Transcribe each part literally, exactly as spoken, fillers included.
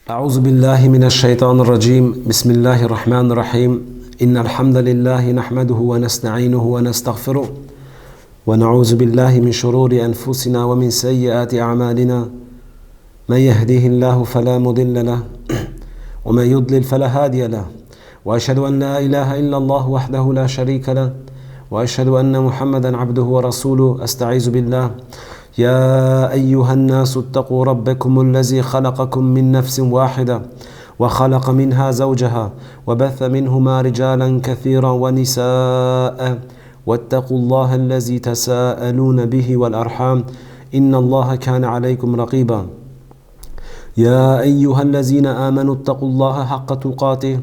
أعوذ بالله من الشيطان الرجيم. بسم الله الرحمن الرحيم. إن الحمد لله نحمده ونستعينه ونستغفره، ونعوذ بالله من شرور أنفسنا ومن سيئات أعمالنا. من يهديه الله فلا مضل له، ومن يضلل فلا هادي له. وأشهد أن لا إله إلا الله وحده لا شريك له، وأشهد أن محمدا عبده ورسوله. أستعيذ بالله. يا أيها الناس اتقوا ربكم الذي خلقكم من نفس واحدة وخلق منها زوجها وبث منهما رجالا كثيرا ونساء واتقوا الله الذي تساءلون به والأرحام إن الله كان عليكم رقيبا. يا أيها الذين آمنوا اتقوا الله حق تقاته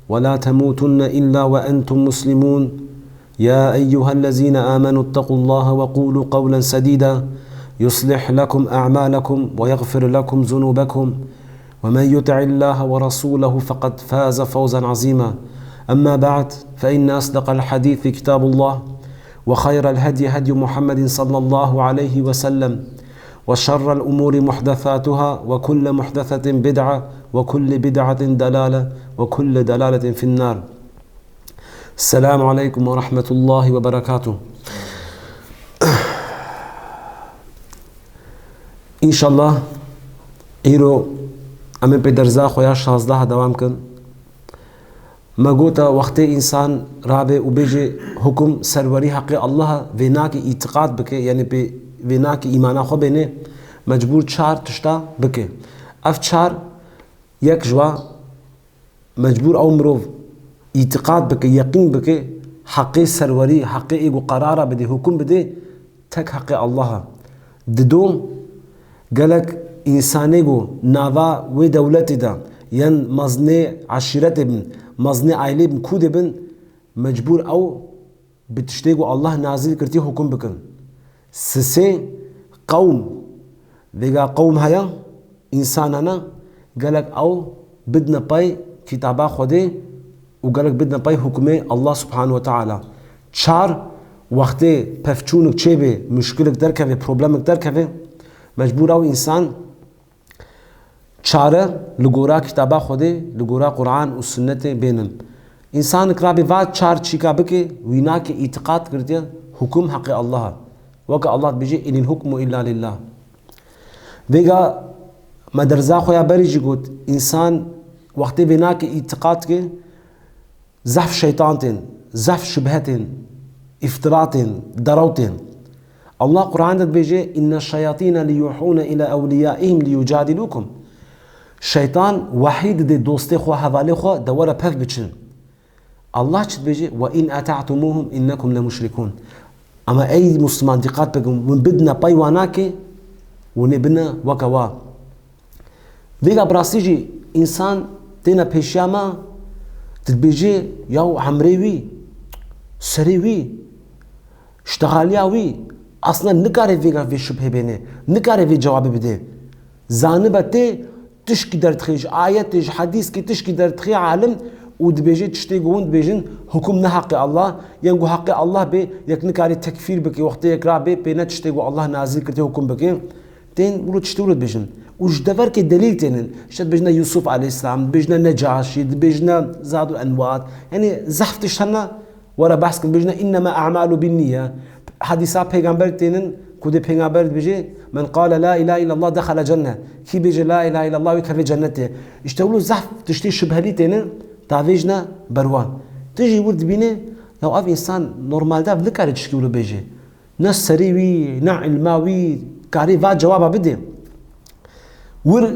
ولا تموتن إلا وأنتم مسلمون. يا أيها الذين آمنوا اتقوا الله وقولوا قولا سديدا يصلح لكم أعمالكم ويغفر لكم ذنوبكم ومن يطع الله ورسوله فقد فاز فوزا عظيما. أما بعد، فإن أصدق الحديث كتاب الله، وخير الهدي هدي محمد صلى الله عليه وسلم، وشر الأمور محدثاتها، وكل محدثة بدعة، وكل بدعة ضلالة، وكل ضلالة في النار. السلام عليكم ورحمة الله وبركاته. İnşallah îro em ê pê derza xwe ya şazdeh dewam kin. Me gota wextê însan rabe û bêje hukum serwerî heqê Allah e, vê nake îtiqat bike, yanî pê vê nake îmana xwe bêne, mecbûr çar tişta bike. Ev çar, yek ji wa mecbûr ew mirov îtiqat bike, yeqîn bike, heqê serwerî, heqê ê ku qerara bide, hukum bide, tek heqê Allah e. Dido, gelek însanê ku nava wê dewletê de yên mezinê eşîretê bin, mezinê aîlê bin, kû de bin, mecbûr ew bi tiştê ku Allah nazîl kirtî hukum bikin. Sisê, qewm. Vêga qewm heye, însanana, gelek ew bidine pey kitaba Xwedê û gelek bidine pey hukumê Allah Subhanahu ve Teala. Çar, wextê pevçûnik çêbê, muşkilik derkeve, problemik derkeve, mecbûr ew însan çare li gora kitaba Xwedê, li gora Quran û Sunnetê bênin. Însanik rabe va çar çîka bike, wî nake îtiqat girtiye, hukum heqê Allah e. Weke Allah dibêje, "Inil hukmu illa lillah." Vêga me derza xwe ya berî jî got, însan wextê vê nake îtiqat ke, zehf şeytan tên, zehf şubhe tên, îftira tên, derew tên. Allah Quran de dibêje, "Inne şeyatîne liyuhûne ila ewliyaihim liyucadilukum." Şeytan wehî dide dostê xwe, hevalê xwe, de were pev biçin. Allah çi dibêje? "Ve in eta'tumuhum innekum lemuşrikûn." Ama ey Müslüman, dîqat bikin, hûn bidine pey wana ke, hûn ê bine weke wa. Vêga bi rastî jî însan têne pêşiya me, tu dibêjî, yaw emrê wî, serê wî, ştexaliya wî, aslında nikare vêga vê şubhê bêne, nikare vê cewabê bide. Zanibe tê tişkî derdixê, ji ayetê, ji hedîskê tişkî derdixê alim û dibêje tiştê ku hûn dibêjin, hukum ne heqê Allah, yên ku heqê Allah bê, yek nikare tekfîr bike, wextê yek rabê, pê ne tiştê ku Allah nazîl kirtê hukum bike. Tên wilo tiştê wilo dibêjin. Û ji deverkê delîl tênin. Îşte dibêjine Yusuf aleyhisselam, dibêjine Necaşî, dibêjine Zadul Enwat. Yanî zehf tişt hene, were behs kin, dibêjine, "Innema a'malu bin niye." Hedîsa pêgamber tênin, ku dê pêgamber dibêje, "Men qale la ilahe illallah dexele cennet." Kî bêje la ilahe illallah wê keve cennetê. Îşte wilo zehf tiştê şibhelî tênin, davêjine ber wan. Tu jî wir dibîne, ya ev însan normalde ev nikare tiştê wilo bêje. Ne serê wî, ne ilma wî karê va cewaba bidê. Wir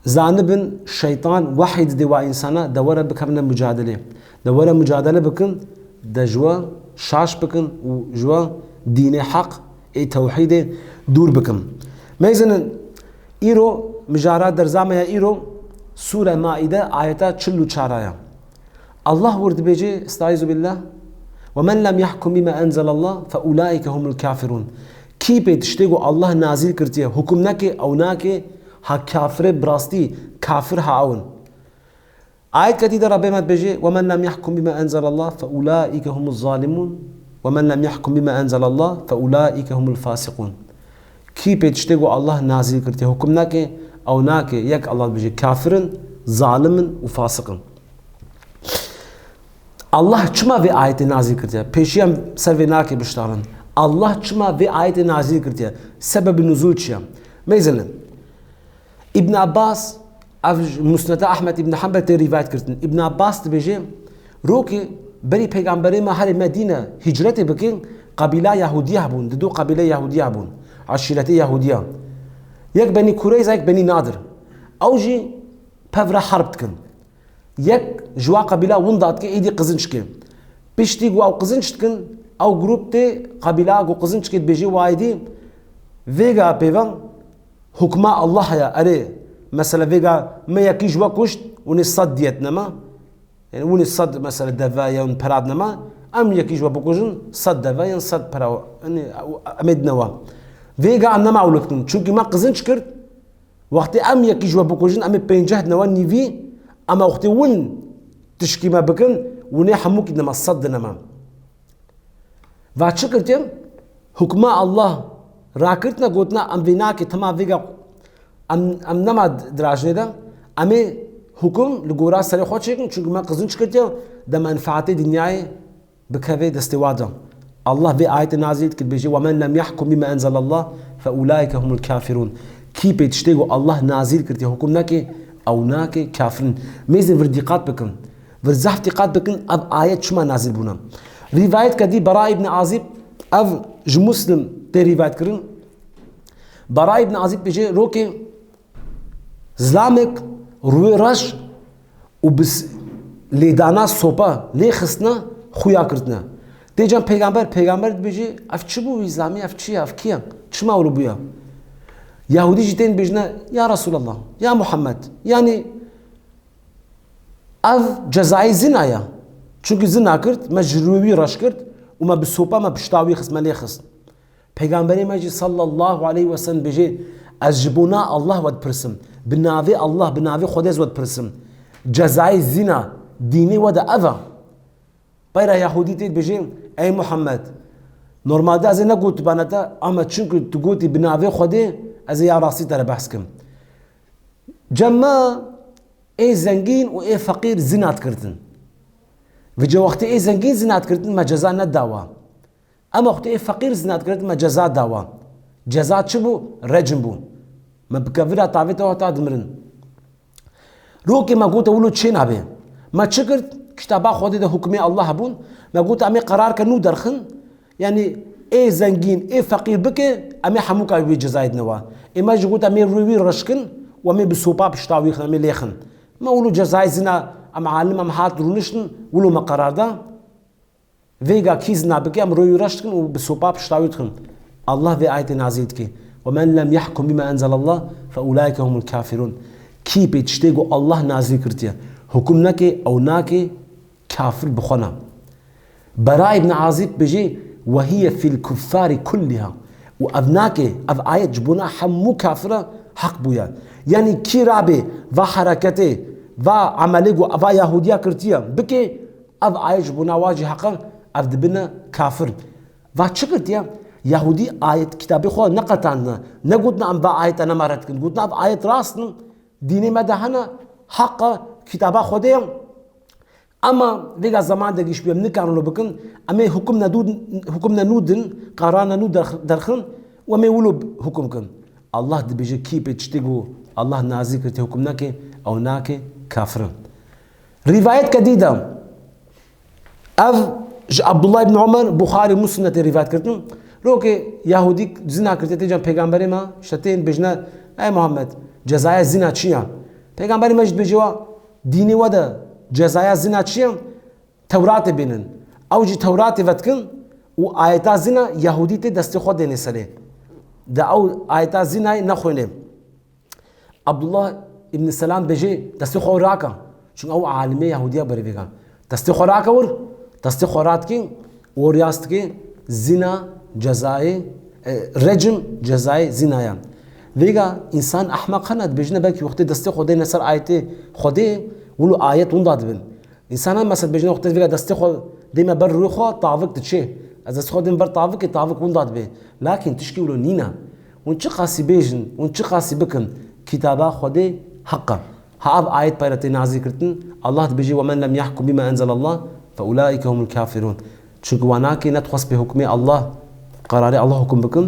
zanibin şeytan wehî didê wa însana, de were bikevine mucadelê. De were mucadele bikin, de ji we şaş bikin û ji we dînê heq ê tewhîdê dûr bikin. Meyzinin îro, mijara derza me ya îro, Sûre Maîde ayeta çil û çar a ya. Allah wir dibêje, estaizu billah, "Ve men lem yahkum bima enzelallah fe ulaike humul kafirun." Kî pê tiştê ku Allah nazîl kirtiye, hukum neke, ew nake, ha kafire bi rastî, kafir ha ew in. Ayet ketî de Rabbê me dibêje, "Ve men lem yahkum bima enzelallah fe ulaike humuz zalimun. Ve men lem yahkum bima enzelallah fe ulaike humul fasiqun." Kî pê tiştê ku Allah nazîl kirtiye, hukum nake, Ew nake, yek Allah dibêje kafir in, zalim in û fasiq in. Allah çima vê ayetê nazîl kiriye? Pêşî em ser vê nake biştarin. Allah çima vê ayetê nazîl kiriye? Sebebê nuzûl çi ye? Mêzinin. Îbn Abbas, ev ji Musneda Ahmed Îbn Hanbel tê rîvayet kirtin. Îbn Abbas dibêje, rokê berî Pêgamberê me herê Medîne hicretê bikin, qebîla Yahûdiya hebûn, di du qebîle Yahûdiya hebûn, eşîretê Yahûdiya. Yek Benî Kureyza, yek Benî Nadir. Ew jî pevre herb dikin. Yek ji wa qebîla winda dike, êdî qizinc dike. Piştî ku ew qizinc dikin, ew grûp tê qebîla ku qizinc dike dibêjê, wa êdî vêga pêvan hukma Allah heye. Erê, mesela vêga me yekî ji we kuşt, hûn ê sed diyet nema. Yani hûn ê sed mesela deve yan pera nema. Em yekî ji we bikujin, sed deve yan sed pera, yani em ê dine we. Vêga em nema ewle dikin. Çunkî me qizinc kir, wextê em yekî ji we bikujin, em ê pênceh dine we nîvî, ama wextê win tişkî me bikin, win ê hemûkî dine me, sed dine me. Va çi kirtin? Hukma Allah rakirtine, gotine, em vê nake, tema vêga em, em nema dirajnê de, em ê hukum li gora serê xwe çêkin, çunku me qizinc kirtiye, de menfaatê dinyayê bikeve destê wa de. Allah vê ayetê nazîl dike, dibêje, "Ve men lem yahkum bima enzelallah fe ulaike humul kafirun." Kî pê tiştê ku Allah nazîl kirtiye hukum neke, ew nake, kafir in. Mêzin vir dîqat bikin. Vir zehf dîqat bikin, ev ayet çima nazîl bûne. Rîvayetke dî Bara îbn Azîb, ev ji Muslim tê rîvayet kirin. Bara îbn Azîb bêje, rokê zilamek rûyê reş û bi s-, lêdana sopa lê xistine, xuya kirtine. Tê can pêgamber, pêgamber dibêje, ev çi bû wî zilamî, ev çi ye, ev kî ye? Çima wilo bûye? Yahûdî jî tên dibêjine, ya Resûlallah, ya Muhammed, yanî ev cezayê zina ye. Çunkî zina kir, me ji rûyê wî reş kir û me bi sopa me pişta wî xist, me lê xist. Pêgamberê me jî sallallahu aleyhi ve sellem dibêje, ez ji bona Allah we dipirsim. Bi navê Allah, bi navê Xwedê ez we dipirsim. Cezayê zina dînê we de ev e. Peyra Yahûdî tê dibêje, ey Muhammed, normalde ez ê negotibana te, ama çunku tu gotî bi navê Xwedê, ez ê ya rastî te re behs kim. Cem me ê zengîn û ê feqîr zina dikirtin. Vêca wextê ê zengîn zina dikirtin, me ceza nedawa. Ema wextê ê feqîr zina dikirtin, me ceza dawa. Ceza çi bû? Recm bû. Me bi kevira tavê te heta dimirin. Rokê me gote, wilo çê nabe. Me çi kir? Kitaba Xwedê de hukmê Allah hebûn. Me gote, em ê qerarke nû derxin. Yanî ê zengîn, ê feqîr bike, em ê hemûka wî cezayê dine wa. Ê me jî gote, em ê rûyê wî reş kin û em ê bi sopa pişta wî xin, em ê lê xin. Me wilo cezayê zina, em alim, em hat rûniştin, wilo me qerar da. Vêga kî zina bike, em rûyê wî reş dikin û bi sopa pişta wî dixin. Allah vê ayetê nazîl dike. "Ve men lem yahkum bima enzelallah fe ulaike humul kafirun." Kî pê tiştê ku Allah nazîl kirtiye hukum neke, ew nake, kafir bi xwe ne. Bara îbn Azîb bêje, "Ve hiye fil kuffari kulliha." Û ev nake, ev ayet ji bona hemû kafira heq bûye. Yanî kî rabê va hereketê, va emelê ku va Yahûdiya kirtiye bike, ev ayet ji bona wa jî heq e, ev dibine kafir. Va çi kirtiye? Yahûdî ayet kitabê xwe neqetandine. Negotine em va ayeta nema red dikin. Gotine ev ayet rast in, dînê me de hene, heq e, kitaba Xwedê ye. Ema vêga zeman de giş bûye, em nikarin wilo bikin, em ê hukum nedû-, hukum ne nû din, qararne nû derx-, derxin û em ê wilo hukum kin. Allah dibêje kî pê tiştê ku Allah nazî kirtê hukum neke, ew nake, kafir in. Rîvayetke dî de, ev ji Abdullah ibn Umer, Buxarî, Muslim de tê rîvayet kirtin. Rokê Yahûdî zina kirtê tê can pêgamberê me, işte tên bêjine, ey Muhammed, cezaya zina çi ya? Pêgamberê me jî dibêje wa, dînê we de cezaya zina çi ya? Tewratê bênin. Ew jî Tewratê vedikin û ayeta zina Yahûdî tê destê xwe dênê serê. De ew ayeta zinayê nexwênê. Abdullah ibn Selam bêjê, destê xwe rake. Çunke ew alimê Yahûdiya berê vêga. Destê xwe rake wir, destê xwe radikê, û riyaz dikê, zina cezayê, e, recm cezayê zinaya. Vêga însan ehmeq hene, dibêjine belkî wextê destê xwe dêne ser ayetê Xwedê, wilo ayet winda dibin. Însanan mesela dibêjin, wextê vêga destê xwe dême ber rûyê xwe, tavik diçê. Ez destê xwe dêm ber tavikê, tavik winda dibê. Lakin tişkî wilo nîne. Hûn çi qasî bêjin, hûn çi qasî bikin, Kitaba Xwedê heq e. Ha ev ayet peyre tê nazîl kirtin, Allah dibêje, "Ve men lem yahkum bima enzelallah fe ulaike humul kafirun." Çunku wa nake, nedixwest pê hukmê Allah, qerarê Allah hukum bikin,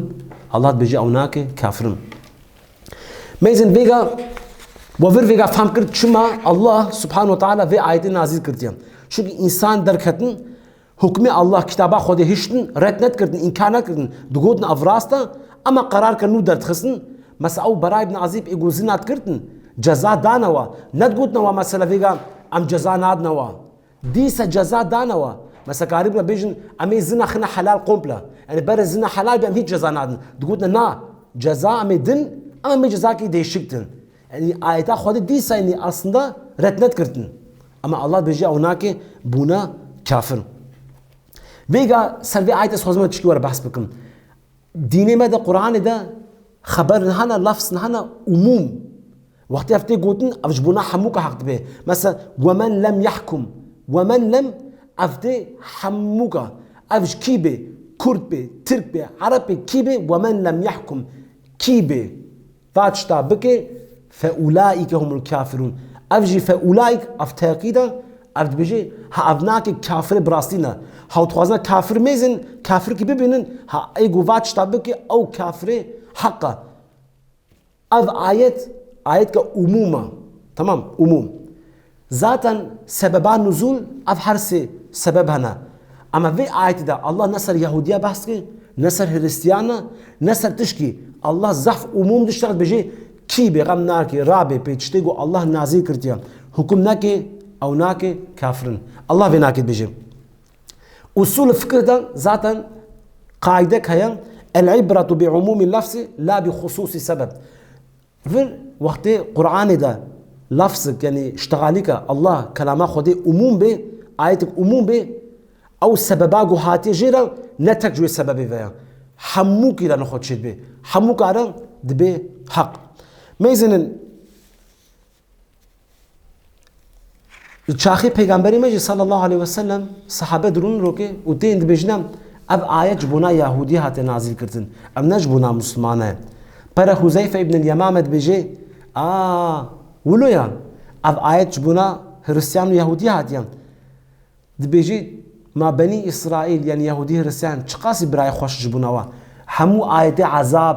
Allah dibêje, "Ew nake, kafir in." Mêzin vêga, we vir vêga fehm kir, çima Allah subhanahu ve teala vê ayetê nazîl kirtiye. Çunku însan derketin, hukmê Allah, kitaba Xwedê hiştin, red nedkirtin, înkar nedkirtin, digotin ev rast e, ema qerar ke nû derdixistin. Mesela ew Bera ibn Azîb ê ku zina dikirtin, ceza dane wa. Nedigotin wa mesela vêga em ceza nadine wa. Dîsa ceza dane wa. Mesela karîbûna bêjin, em ê zina xine helal komple. Yani bere zina helal be em hiç ceza nadin. Digotin na, ceza em ê din, em ê cezakî değişik din. Yani ayeta Xwedê dîsa yani aslında red nedkirtin. Ama Allah bêje ew nake bûna kafir. Vêga ser vê ayetê ez xwazim çikî were behs bikim. Dînê me de, Qur'anê de xeber nihana, lafz nihana umûm. Wextê ev tê gotin, ev ji bona hemûka heq dibe. Mesela, "Ve men lem yahkum." "Ve men lem", ev tê hemûka. Ev ji kî bê? Kurd bê, Tirk bê, Ereb bê, kî bê? "Ve men lem yahkum." Kî bê? Va tişta bike, "Fe ulaike humul kafirun." Ev jî fe ulaik, ev teqîd e, ev dibêje, ha ev nake kafirê bi rastî ne. Ha ew dixwazin kafir mêzin, kafirkî bibînin, ha ê ku va tişta bike, ew kafirê heq e. Ev ayet, ayet ke umûm e. Tamam, umûm. Zaten sebeba nuzul ev her sê sebeb hene. Ama vê ayetê de Allah ne ser Yahudiya behs dike, ne ser Hristiyana, ne ser tişkî. Allah zehf umûm dişta dibêje, kî bê xem nake, rabê pê tiştê ku Allah nazîl kirtiye, hukum neke, ew nake, kafirin. Allah vê nake dibêje. Usul fikir de zaten qaydek heye, el ibretu bi umûmi lafzi la bi xususi sebeb. Vir wextê Qur'anê de lafzik, yani ştexalîka Allah, kelama Xwedê umûm bê, ayetik umûm bê, ew sebeba ku hatiye jê re ne tek ji wê sebebê ve ye. Hemûkî re nexwe çêdibê. Hemûka re dibê heq. Mêzinin Li çaxê Pêgamberê me jî sallallahu aleyhi ve sellem, sahabe dirûn roke û tên dibêjine, ev ayet ji bona Yahûdî hate nazîl kirtin. Ev ne ji bona Muslimane. Pere Huzeyfe ibn el-Yemame dibêje, a, wilo ya, ev ayet ji bona Hristiyan û Yahûdî hatiye. Dibêje, ma Benî Îsraîl, yani Yahûdî Hristiyan, çiqasî birayê xweş ji bona wa. Hemû ayetê ezab,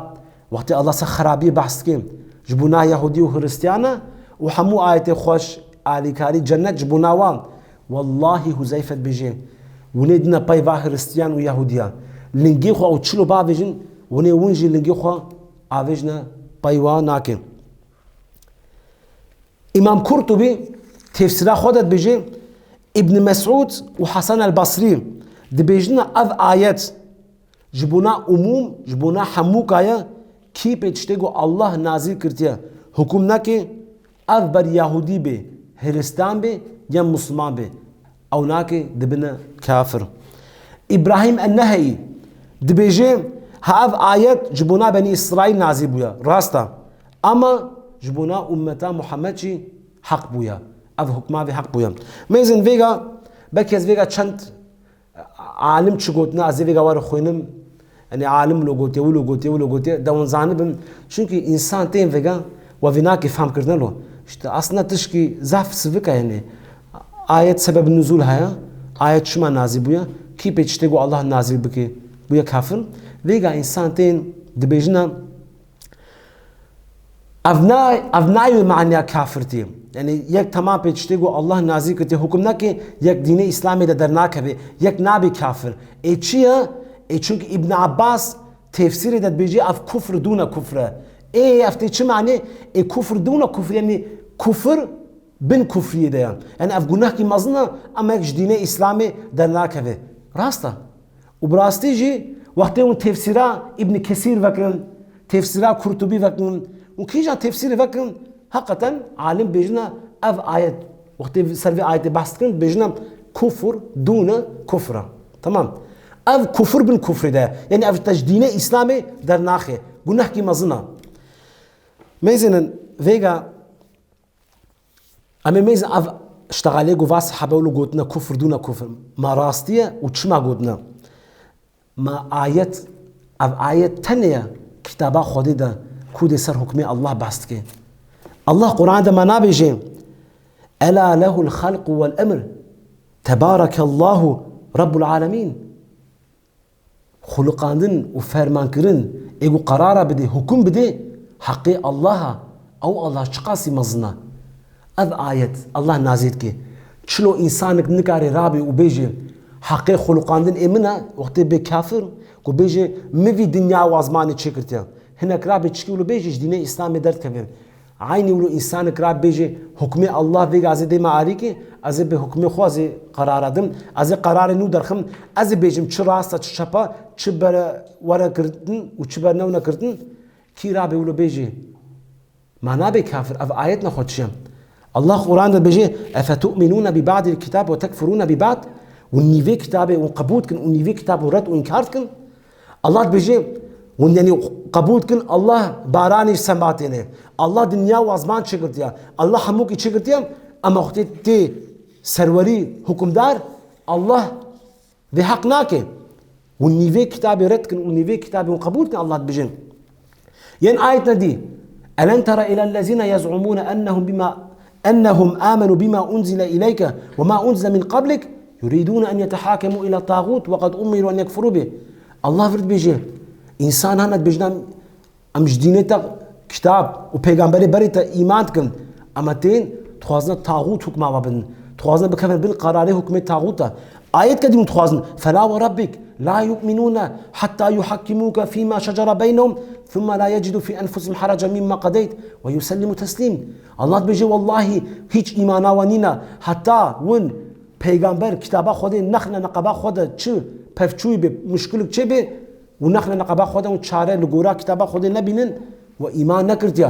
Wextê Allah ser xerabiyê behs dike, ji bona Yahûdî û Hristiyan e û hemû ayetê xweş, alîkarî, cennet ji bona wan. Wellahî Huzeyfe dibêje, hûn ê dine pey va Hristiyan û Yahûdiya. Lingê xwe ew çilo bavêjin, hûn ê win jî lingê xwe avêjine pey wa nake. Îmam Kurtubî tefsîra xwe de dibêje, Îbn Mesûd û Hasan el Basrî dibêjine ev ayet ji bona umûm, ji bona hemûka ye, kî pê tiştê ku Allah nazîl kirtiye, hukum neke, ev ber Yahûdî bê, Hristan bê, yan Musliman bê. Ew nake, dibine kafir. Îbrahîm en-Neheyî dibêje, ha ev ayet ji bona Benî Îsraîl nazîl bûye. Rast e. Ama ji bona ummeta Muhammed jî heq bûye. Ev hukma vê heq bûye. Mêzin vêga, belkî ez vêga çend alim çi gotine, ez ê vêga were xwînim. Yanî alim wilo gotiye, wilo gotiye, wilo gotiye. De hûn zanibin. Çunkî însan tên vêga, we vî nakê fehm kirine lo. İşte aslında tişkî zaf sivik e yanî. Ayet sebeb nuzul heye. Ayet çima nazî bûye? Kî pê tiştê ku Allah nazî bike, bûye kafir. Vêga însan tên dibêjine, Ev na-, ev nayê maniya kafirtî. Yanî yek temam pê tiştê ku Allah nazî kirtî, hukum neke, yek dînê Îslamê de dernakeve, yek nabê kafir. Ê çi ye? Ê çunkî Îbn Abbas tefsîrê de dibêjî ev kufr dûne kufr e. Ê ev tê çi manê? Ê kufr dûne kufr, yanî kufr bin kufriyê de ye. Yanî ev gunehkî mezin e, ema yek ji dînê Îslamê dernakeve. Rast e. Û bi rastî jî wextê hûn tefsîra Îbn Kesîr vekin, tefsîra Kurtubî vekin, hûn kîjan tefsîrê vekin, heqeten alim bêjine ev ayet, wextê ser vê ayetê behs dikin, dibêjine kufur dûne kufra. Tamam. Ev kufur bin kufrê de ye. Yanî ev te ji dînê Îslamê dernaxe. Gunehkî mezin e. Mêzinin vêga Em ê mêzin ev ştexalê ku va sehebe wilo gotine kufr dûne kufr. Ma rastiye û çima gotine? Ma ayet, ev ayet tenê ye kitaba Xwedê de ku dê ser hukmê Allah behs dike. Allah Quran de me nabêje, "Ela lehul halqu vel emr, tebarekallahu rabbul alemin." Xuluqandin û fermankirin, ê ku qerara bidê, hukum bidê, heqê Allah a, ew Allah çiqasî mezin a. Ev ayet Allah nazî dike. Çilo însanik nikare rabe û bêje, "Heqê xuluqandin ê min e", wextê bê kafir, ku bêje, "Min vî dinya û azmanê çêkirtiye." Hinek rabe çikî wilo bêje, ji dînê Îslamê derdikeve. Eynî wilo însanik rabe bêje, "Hukmê Allah vê gazê dê me alîkî, ez ê bi hukmê xwe ez ê qerara dim, ez ê qerarê nû derxim, ez ê bêjim çi rast e, çi çep e, çi bere were kirdin û çi bere newne kirdin." Kî rabe wilo bêje, ma nabe kafir, ev ayet nexwe çi ye? Allah Quran de dibêje, "Efetu'minûne bi ba'dil kitab ve tekfurûne bi ba'd?" Hûn nîvê kitabê hûn qebûl dikin û nîvê kitab hûn red û înkar dikin? Allah dibêje, hûn, yanî, qebûl dikin, Allah baranê ji sema têne. Allah dinya û azman çêkirtiye. Allah hemûkî çêkirtiye, ema wextê tê serwerî, hukimdar, Allah vê heq nake. Hûn nîvê kitabê red dikin û nîvê kitabê hûn qebûl dikin, Allah dibêje. Yên ayetine dî, "Elem tera ilellezîne yez'umûne ennehum bima, ennehum amenu bima unzile ileyke ve ma unzile min qablik, yuridûne en yetehakemû ila tağût ve qad umiru en yekfurû bih." Allah vir dibêje, însan hene dibêjin, "Em ji dînê te, kitab û pêgamberê berê te îman dikin, ema tên dixwazine tağût hukma we bidin, dixwazine bikevin bin qerarê hukmê tağûta." Ayet kedî hûn dixwazin, "Fela ve rabbik la yu'minûne hetta yuhakkimûke fîma şecere beynehum, thumma la yecidû fî enfusihim herecen mimma qedeyt ve yusellimû teslîm." Allah dibêje, "Wellahî hîç îmana we nîne, heta win peygamber kitaba Xwedê nexne neqeba xwe de çi pevçûyî bê, muşkilik çê bê, û nexne neqeba Xwedê û çare li gora kitaba Xwedê nebînin, we îman nekirtiye."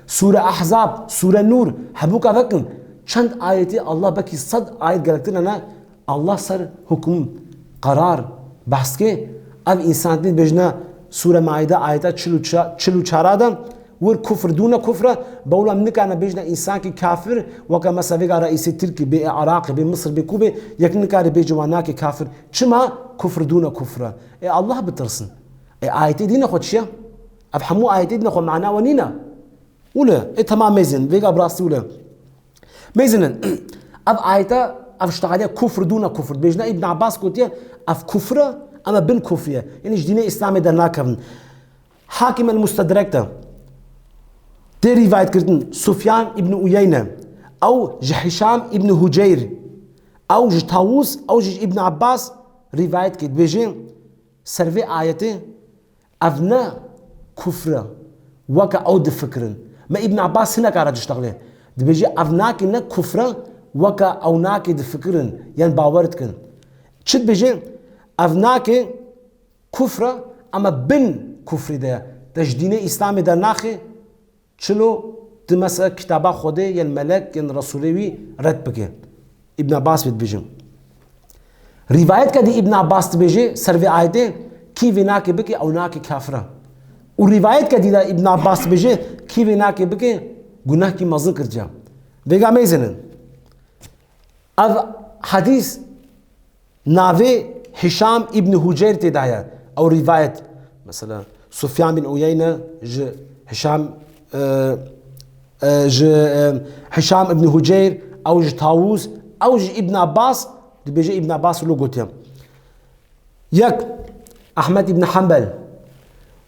Sûre Ahzab, Sûre Nûr, hemûka vekin. Çend ayetê Allah, belkî sed ayet gelektir hene, Allah ser hukm, qerar behs ke. Ev însan dî dibêjine Sûre Maide ayeta çil û çar, çil û çar de, wir kufr dûne kufre, bawla em nikane bêjine însankî kafir, weke mesela vêga reîsê Tirkî bê, ê Iraqê bê, Misir bê, ku bê, yek nikare bêje wan nake kafir. Çima? Kufr dûne kufre. Ê Allah bitirsin. Ê ayetê dîne xwe çi ye? Ev hemû ayetê dîne xwe mana we nîne. Wile, ê temam mêzin, vêga bi rastî wile. Mêzinin, ev ayete, ev ştexaliye kufr dûne kufr. Bêjine Îbn Abbas gotiye, ev kufr e, ema bin kufriye. Yanî ji dînê Îslamê dernakevin. Hakim el Mustedrek de tê rîvayet kirin Sufyan îbn Uyeyne, ew ji Hişam îbn Huceyr, ew ji Tawus, ew jî ji Îbn Abbas rîvayet kir. Dibêje, ser vê ayetê, ev ne kufr e, weke ew difikirin. Me Îbn Abbas hineka re diştexile. Dibêje, ev nake ne kufr e, weke ew nake difikirin, yan bawer dikin. Çi dibêje? Ev nake kufr e, ema bin kufrî de ye. Te ji dînê Îslamê dernaxe, çilo tu mesela kitaba Xwedê, yan melek, yan Resûlê wî red bike. Îbn Abbas vê dibêjin. Rîvayetka dî Îbn Abbas dibêje, ser vê ayetê, kî vê nake bike, ew nake kafir e. Û rîvayetka dî de Îbn Abbas dibêje, kî vê nake bike, gunehkî mezin kirtiye. Vêga mêzinin. Ev hedîs navê Hişam îbn Huceyr tê de ye. Ew rîvayet, mesela, Sufyan bin Uyeyne ji Hişam, e, e, ji, e, Hişam îbn Huceyr, ew ji Tawus, ew ji Îbn Abbas, dibêje Îbn Abbas wilo gotiye. Yek, Ahmed îbn Hanbel,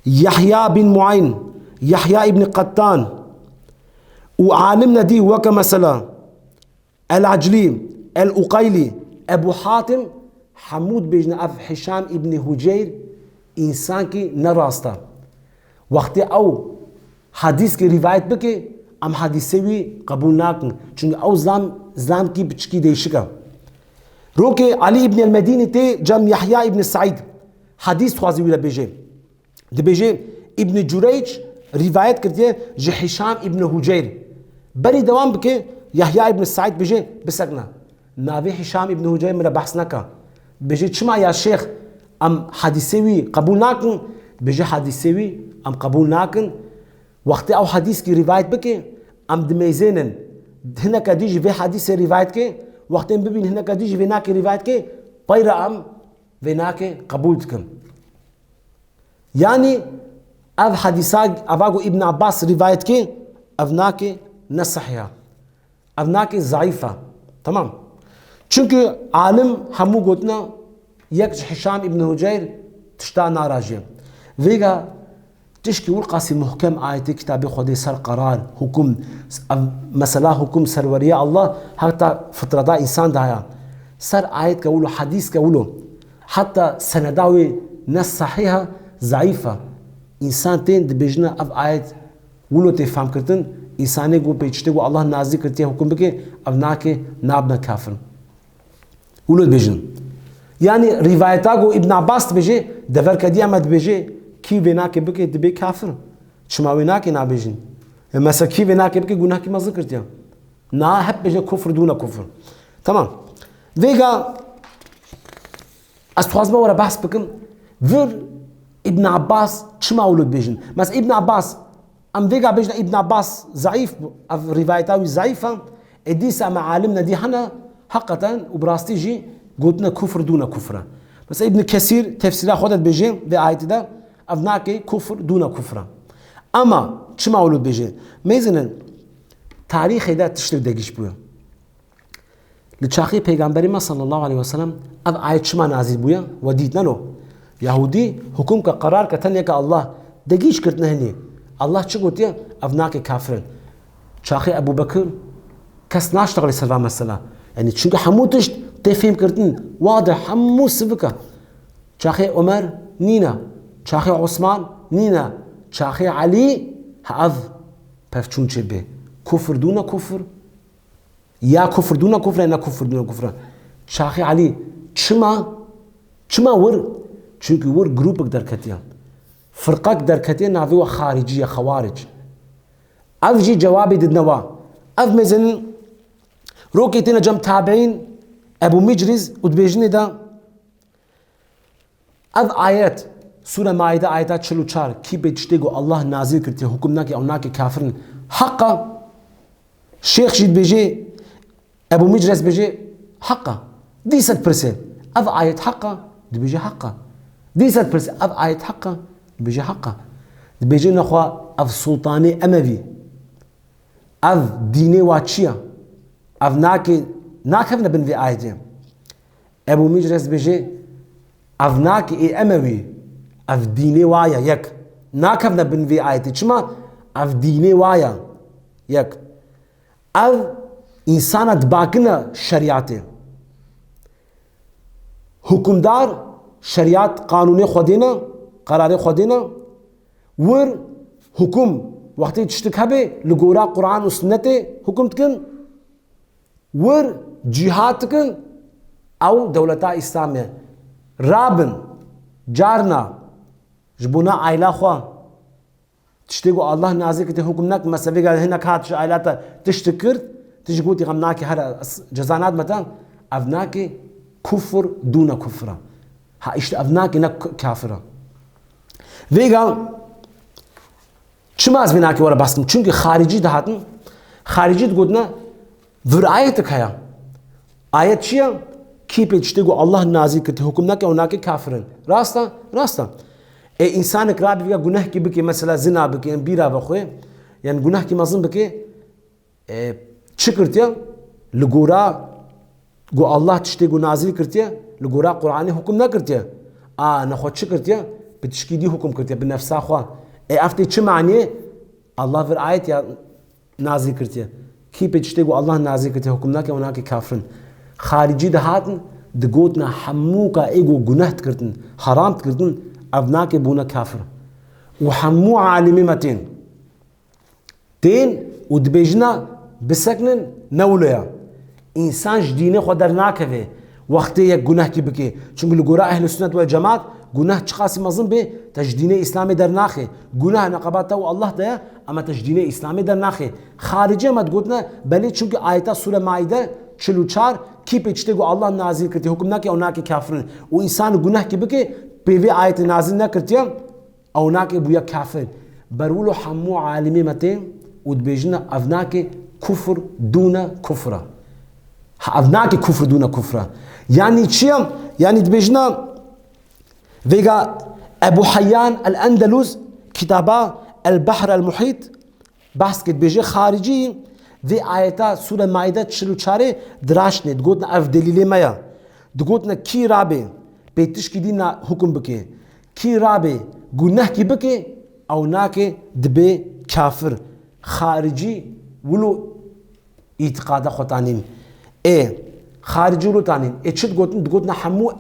Yahya bin Muayn, Yahya îbn Qettan û alimne dî weke mesela, El-Aclî, El-Uqeylî, Ebu Hatim, hemû dibêjin ev Hişam îbnî Huceyr însankî ne rast e. Wextê ew hedîskî rîvayet bike, em hedîsê wî qebûl nakin. Çunke ew zilam, zilamkî piçikî değişik e. Rokê Elî îbnî El-Medînî tê cem Yahya îbnî Seîd hedîs dixwaze wî re bêje. Dibêje, Îbn Cureyc rîvayet kirdiye ji Hişam îbn Huceyr. Berî dewam bike, Yahya îbn Seîd bêje, bisekne. Navê Hişam îbn Huceyr min re behs neke. Dibêje, çima ya şêx, em hedîsê wî qebûl nakin? Dibêje, hedîsê wî em qebûl nakin. Wextê ew hedîskî rîvayet bike, em dimeyzênin. Hineke dî jî vê hedîsê rîvayet ke, wextê em bibînin hineke dî jî vê nake rîvayet ke, pey re em vê nake qebûl dikin. Yanî ev hedîsa, eva ku Îbn Abbas rîvayet kê, ev nake ne sehîh e. Ev nake zeîf e. Tamam. Çunku alim hemû gotina yek ji Hişam îbn Huceyr tişta naraje. Vêga tişkî wir qasî muhkem ayetê kitabê Xwedê ser qerar, hukum, ev mesela hukum serweriya Allah heta fitreta însan de heye. Ser ayet ke wilo, hedîs ke wilo. Heta seneda wê ne sehîh e, zeîf e. Însan tên dibêjine ev ayet wilo tê fehmkirtin, însanê ku pê tiştê ku Allah nazî kirtiye hukum bike, ev nake, nabine kafir. Wilo dibêjin. Yanî rîvayeta ku Îbn Abbas dibêje, deverkediya me dibêje, kî vê nake bike, dibe kafir. Çima wê nake nabêjin? E, mesela kî vê nake bike, gunehkî mezin kirtiye. Na hep bêje kufr dûne kufr. Tamam. Vêga ez dixwazim we re behs bikim. Vir Îbn Abbas çima wilo dibêjin? Mesela Îbn Abbas, em vêga bêjin Îbn Abbas zeîf bû, ev rîvayeta wî zeîf e. Ê dîsa me alim nedî hene, heqeten û bi rastî jî gotine kufr dûne kufr e. Mesela Îbn Kesîr tefsîra xwe de dibêje vê ayetê de, ev nake kufr dûne kufr e. Ama çima wilo dibêje? Mêzinin tarîxê de tiştek degîş bûye. Li çaxê Pêgamberê me sallallahu aleyhi ve sellem ev ayet çima nazîl bûye? We dît neno? Yahûdî hukum ke, qerar ke, tenê ke Allah degîş kirtine hinî. Allah çi gotiye? Ev nake kafirin. Çaxê Ebu Bekir kes naştexilê ser va mesela. Yanî çunke hemû tişt tê fêm kirtin. Wadih, hemû sivik e. Çaxê Omer nîne. Çaxê Osman nîne. Çaxê Elî, ha ev pevçûn çêbê. Kufr dûne kufr. Ya kufr dûne kufr e, ne kufr dûne kufr e. Çaxê Elî çima, çima wir? Çunku wir grûpek derketiye. Firqek derketiye, navê we xaricî ye, xewaric. Ev jî cewabê didine wa. Ev mêzinin rokê têne cem tabiîn, Ebu Micrîz û dibêjinê de, ev ayet, Sûre Maîde ayeta çil û çar, kî pê tiştê ku Allah nazîl kirtiye, hukum nake, ew nake kafirin. Heq e. Şêx jî dibêje, Ebu Micrez dibêje, heq e. Dîse dipirse, ev ayet heq e? Dibêje, heq e. Dîse dipirse, ev ayet heq e? Dibêje, heq e. Dibêje, nexwe ev Sultanê Emevî, ev dînê wa çi ye? Ev nake, nakevne bin vê ayetê. Ebu Micrez dibêje, ev nake ê Emewî, ev dînê wa ye, yek. Nakevne bin vê ayetê. Çima? Ev dînê wa ye, yek. Ev însana dibakine şerîatê. Hukimdar şerîat, qanûnê Xwedê ne, qerarê Xwedê ne. Wir hukum, wextê tiştik hebe, li gora Quran û Sunnetê hukum dikin. Wir cîhad dikin, ew dewleta Îslamê. Rabin, carna, ji bona aîla xwe. Tiştê ku Allah nazî kir tê hukum nekin, mesela vêga hinek hat ji aîla te tiştik kir, tu jî gotî, xem nake, here ez ceza nadime te, ev nake, kufr dûne kufra. Ha, îşte ev nake, ne k-, kafir e. Vêga çima ez vê nake were behs kim? Çunke xaricî dihatin, xaricî digotine, vir ayetik heye. Ayet çi ye? Kî pê tiştê ku Allah nazî kir tê hukum neke, ew nake, kafir in. Rast e? Rast e. Ê, însanek rabî vêga gunehkî bike, mesela zina bike, yan bîra vexwe, yan gunehkî mezin bike, e, çi kirtiye? Li gora ku Allah tiştê ku nazîl kirtiye, li gora Qur'anê hukum nekirtiye. A, nexwe çi kirtiye? Bi tişkî dî hukum kirtiye, bi nefsa xwe. Ê, ev tê çi maniyê? Allah vir ayet ya nazîl kirtiye. Kî pê tiştê ku Allah nazîl kirtiye hukum nake, ew nake, kafir in. Xaricî dihatin, digotine hemû ka ê ku guneh dikirtin, haram dikirtin, ev nake, bûne kafir. Û hemû alimê me tên. Tên û dibêjina, bisekinin, ne wilo ye. Însan ji dînê xwe dernakeve wextê yek gunehkî bike. Çimkî li gora Ehlî Sunnet wel Cemaat guneh çiqasî mezin bê, te ji dînê Îslamê dernaxe. Guneh neqeba te û Allah de ye, ama te ji dînê Îslamê dernaxe. Xaricê me digotine, belê, çimkî ayeta Sûre Maîde çil û çar, kî pê tiştê ku Allah nazîl kirtiye hukum nake, ew nake, kafir in. Û însan gunehkî bike, pê vê ayetê nazîl nekirtiye, ew nake, bûye kafir. Ber wilo hemû alimê me tên û dibêjine, ev nake, kufr dûne kufra. Ha, ev nake, kufr dûne kufra. Yanî çi ye? Yanî dibêjine, vêga Ebu Heyyan el-Endelus kitaba El-Behr el-Muhît behs kir, dibêje, xaricî Vê ayeta Sûre Maîde çil û çarê diraştine, digotin ev delîlê me ya. Digotin kî rabê pê tişkî dî na hukum bike, kî rabê gunehkî bike, ew nake dibe kafir. Xaricî wilo îtiqada xwe tanîn. Ê, xaricî wilo tanîn. Ê çi digotin? Digotin hemû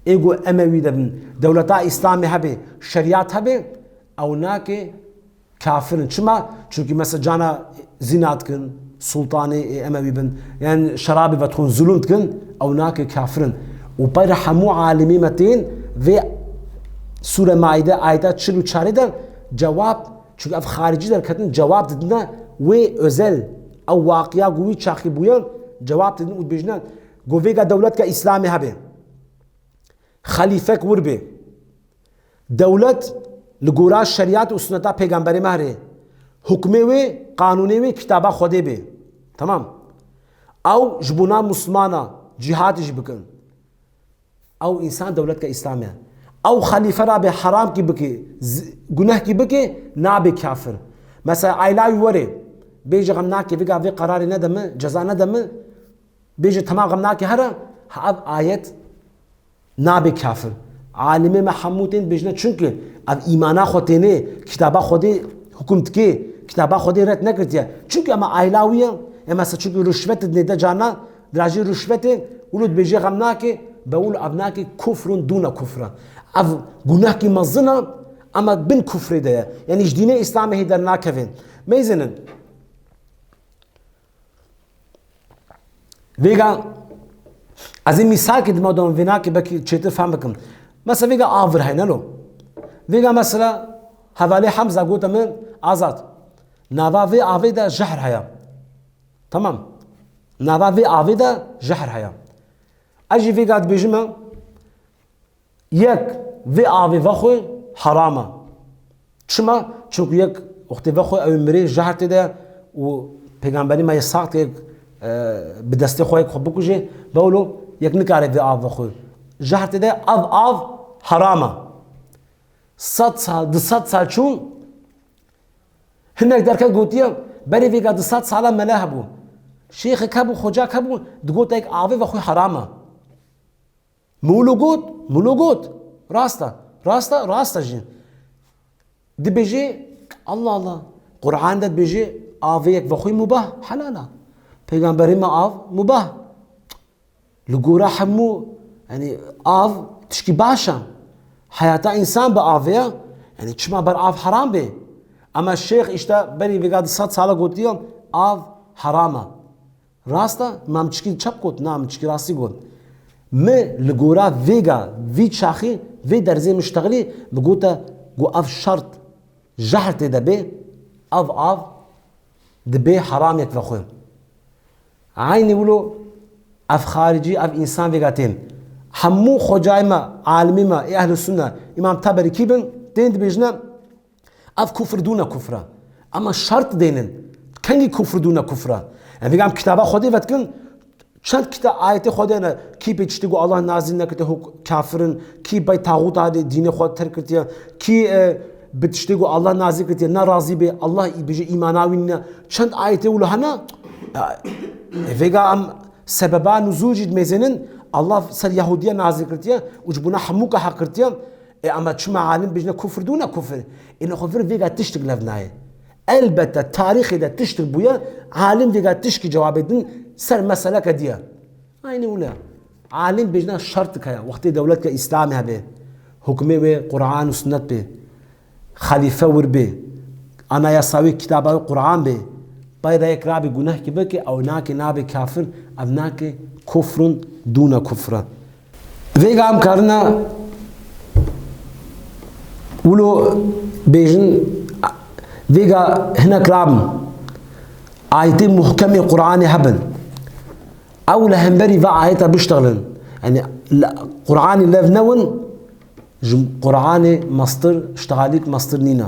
ê ku Emewî de bin, dewleta Îslamê hebe, şerîat hebe, ew nake kafir in. Çima? Çunkî mesela cana zîna dikin, sultanê ê Emewî bin, yan şerabê vedixwin, zulum dikin, ew nake kafir in. Û peyra hemû alimê me tên vê Sûre Maîde ayeta çil û çarê de cewab, çunkî ev xaricî derketin, cewab didine wê özel, ew waqiya ku wî çaxî bûye, cewab didin û dibêjine, ku vêga dewletka Îslamê hebe. Xelîfek wir bê. Dewlet li gora şerîat û suneta Pêgamberê me here. Hukmê wê, qanûnê wê kitaba Xwedê bê. Tamam. Ew ji bona Muslimana cîhadê jî bikin. Ew însan dewletka Îslamê. Ew xelîfe rabê heramkî bike, z-, gunehkî bike, nabe kafir. Mesela aîla wî were, bêje xem nake, vêga vê qerarê nede min, ceza nede min, bêje temam xem nake here, ha ev ayet nabe kafir. Alimê me hemû tên dibêjine, çunke ev îmana xwe têne, kitaba Xwedê hukum dike, kitaba Xwedê red nekirtiye. Çunke ema aîla wî ye, ema se çunke ruşvet dine de carna, dirajî ruşvetê, wilo dibêje xem nake, be wilo ev nake kufrun dûne kufra. Ev gunehkî mezin e, ema bin kufrê de ye. Yanî ji dînê Îslamê hê dernakevin. Meyzinin. Vêga ez ê mîsalkê dima dom vênakê belkî çêtir fehm bikim. Mesela vêga avir heyne lo. Vêga mesela hevalê Hemza gote min, Azad, nava vê avê de jehr heye. Tamam. Nava vê avê de jehr heye. Ez jî vêga dibêjime, Yek, vê avê vexwe heram e. Çima? Çunku yek wextê vexwe ew ê mirê jehr tê de û Pêgamberî me yê sax tê yek, e, bi destê xwe yek xwe bikuje, bewlo yek nikare vê av vexwe. Jehr tê de ev av heram e. Sed sal, du sed sal çûn, hinek derket gotiye, berê vêga du sed sala mele hebû. Şêxek hebû, xocak hebû, digot yek avê vexwe heram e. Min wilo got, min wilo got. Rast e, rast e, rast e jî. Dibêjê, Allah Allah, Quran de dibêjê, avê yek vexwî mubah, helal e. Pêgamberê me av mubah. Li gora hemû, yanî av tişkî baş e. Heyata însan bi avê ye, yanî çima ber av heram bê? Ema şêx îşte berî vêga du sed sala gotiye, av heram e. Rast e, ma min çikî çep got? Na, min çikî rastî got. Mi li gora vêga, vî çaxî, vê derzê min ştexilî, min gote ku ev şert jehr tê de bê, ev av dibe heram yek vexwe. Eynî wilo ev xaricî, ev însan vêga tên. Hemû xocayê me, alimê me, ê ehlî sunne, Îmam Teberî kî bin, tên dibêjine, Ev kufr dûne kufra. Ema şert dênin. Kengî kufr dûne kufra? Em vêga em kitaba Xwedê vedikin, çend kita-, ayetê Xwedê ne, kî pê tiştê ku Allah nazî nekirtiye huk-, kafir in, kî pey taxûta dê dînê xwe terk kirtiye, kî, e, bi tiştê ku Allah nazî kirtiye, ne razî bê, Allah î-, bêje îmana wî nîne. Çend ayetê wilo hene? E, e, vêga em sebeba nuzûl jî dimêzênin, Allah ser Yahudiye nazî kirtiye û ji bona hemûka heq kirtiye. Ê, ama çima alim bêjine kufr dûne kufr? Ê, nexwe vir vêga tiştik lev nayê. Elbette tarîxê de tiştik bûye, alim vêga tişkî cewabê din ser meseleke diye. Aynî wile. Alim bêjine şertik heye. Wextê dewletka Îslamê hebe, hukmê wê Quran û sunnet bê. Xelîfe wir bê. Anayasa wê kitaba wê Quran bê. Peyda yek rabê gunehkî bike, ew nake nabe kafir, ev nake kufrun dûne kufra. Vêga em karina wilo bêjin, vêga hinek rabin. Ayetê muhkemê Qur'anê hebin. Ew li hemberî ve ayeta biştexilin. Yanî li Qur'anê lev newin, ji Qur'anê mestir, ştexalîk mestir nîne.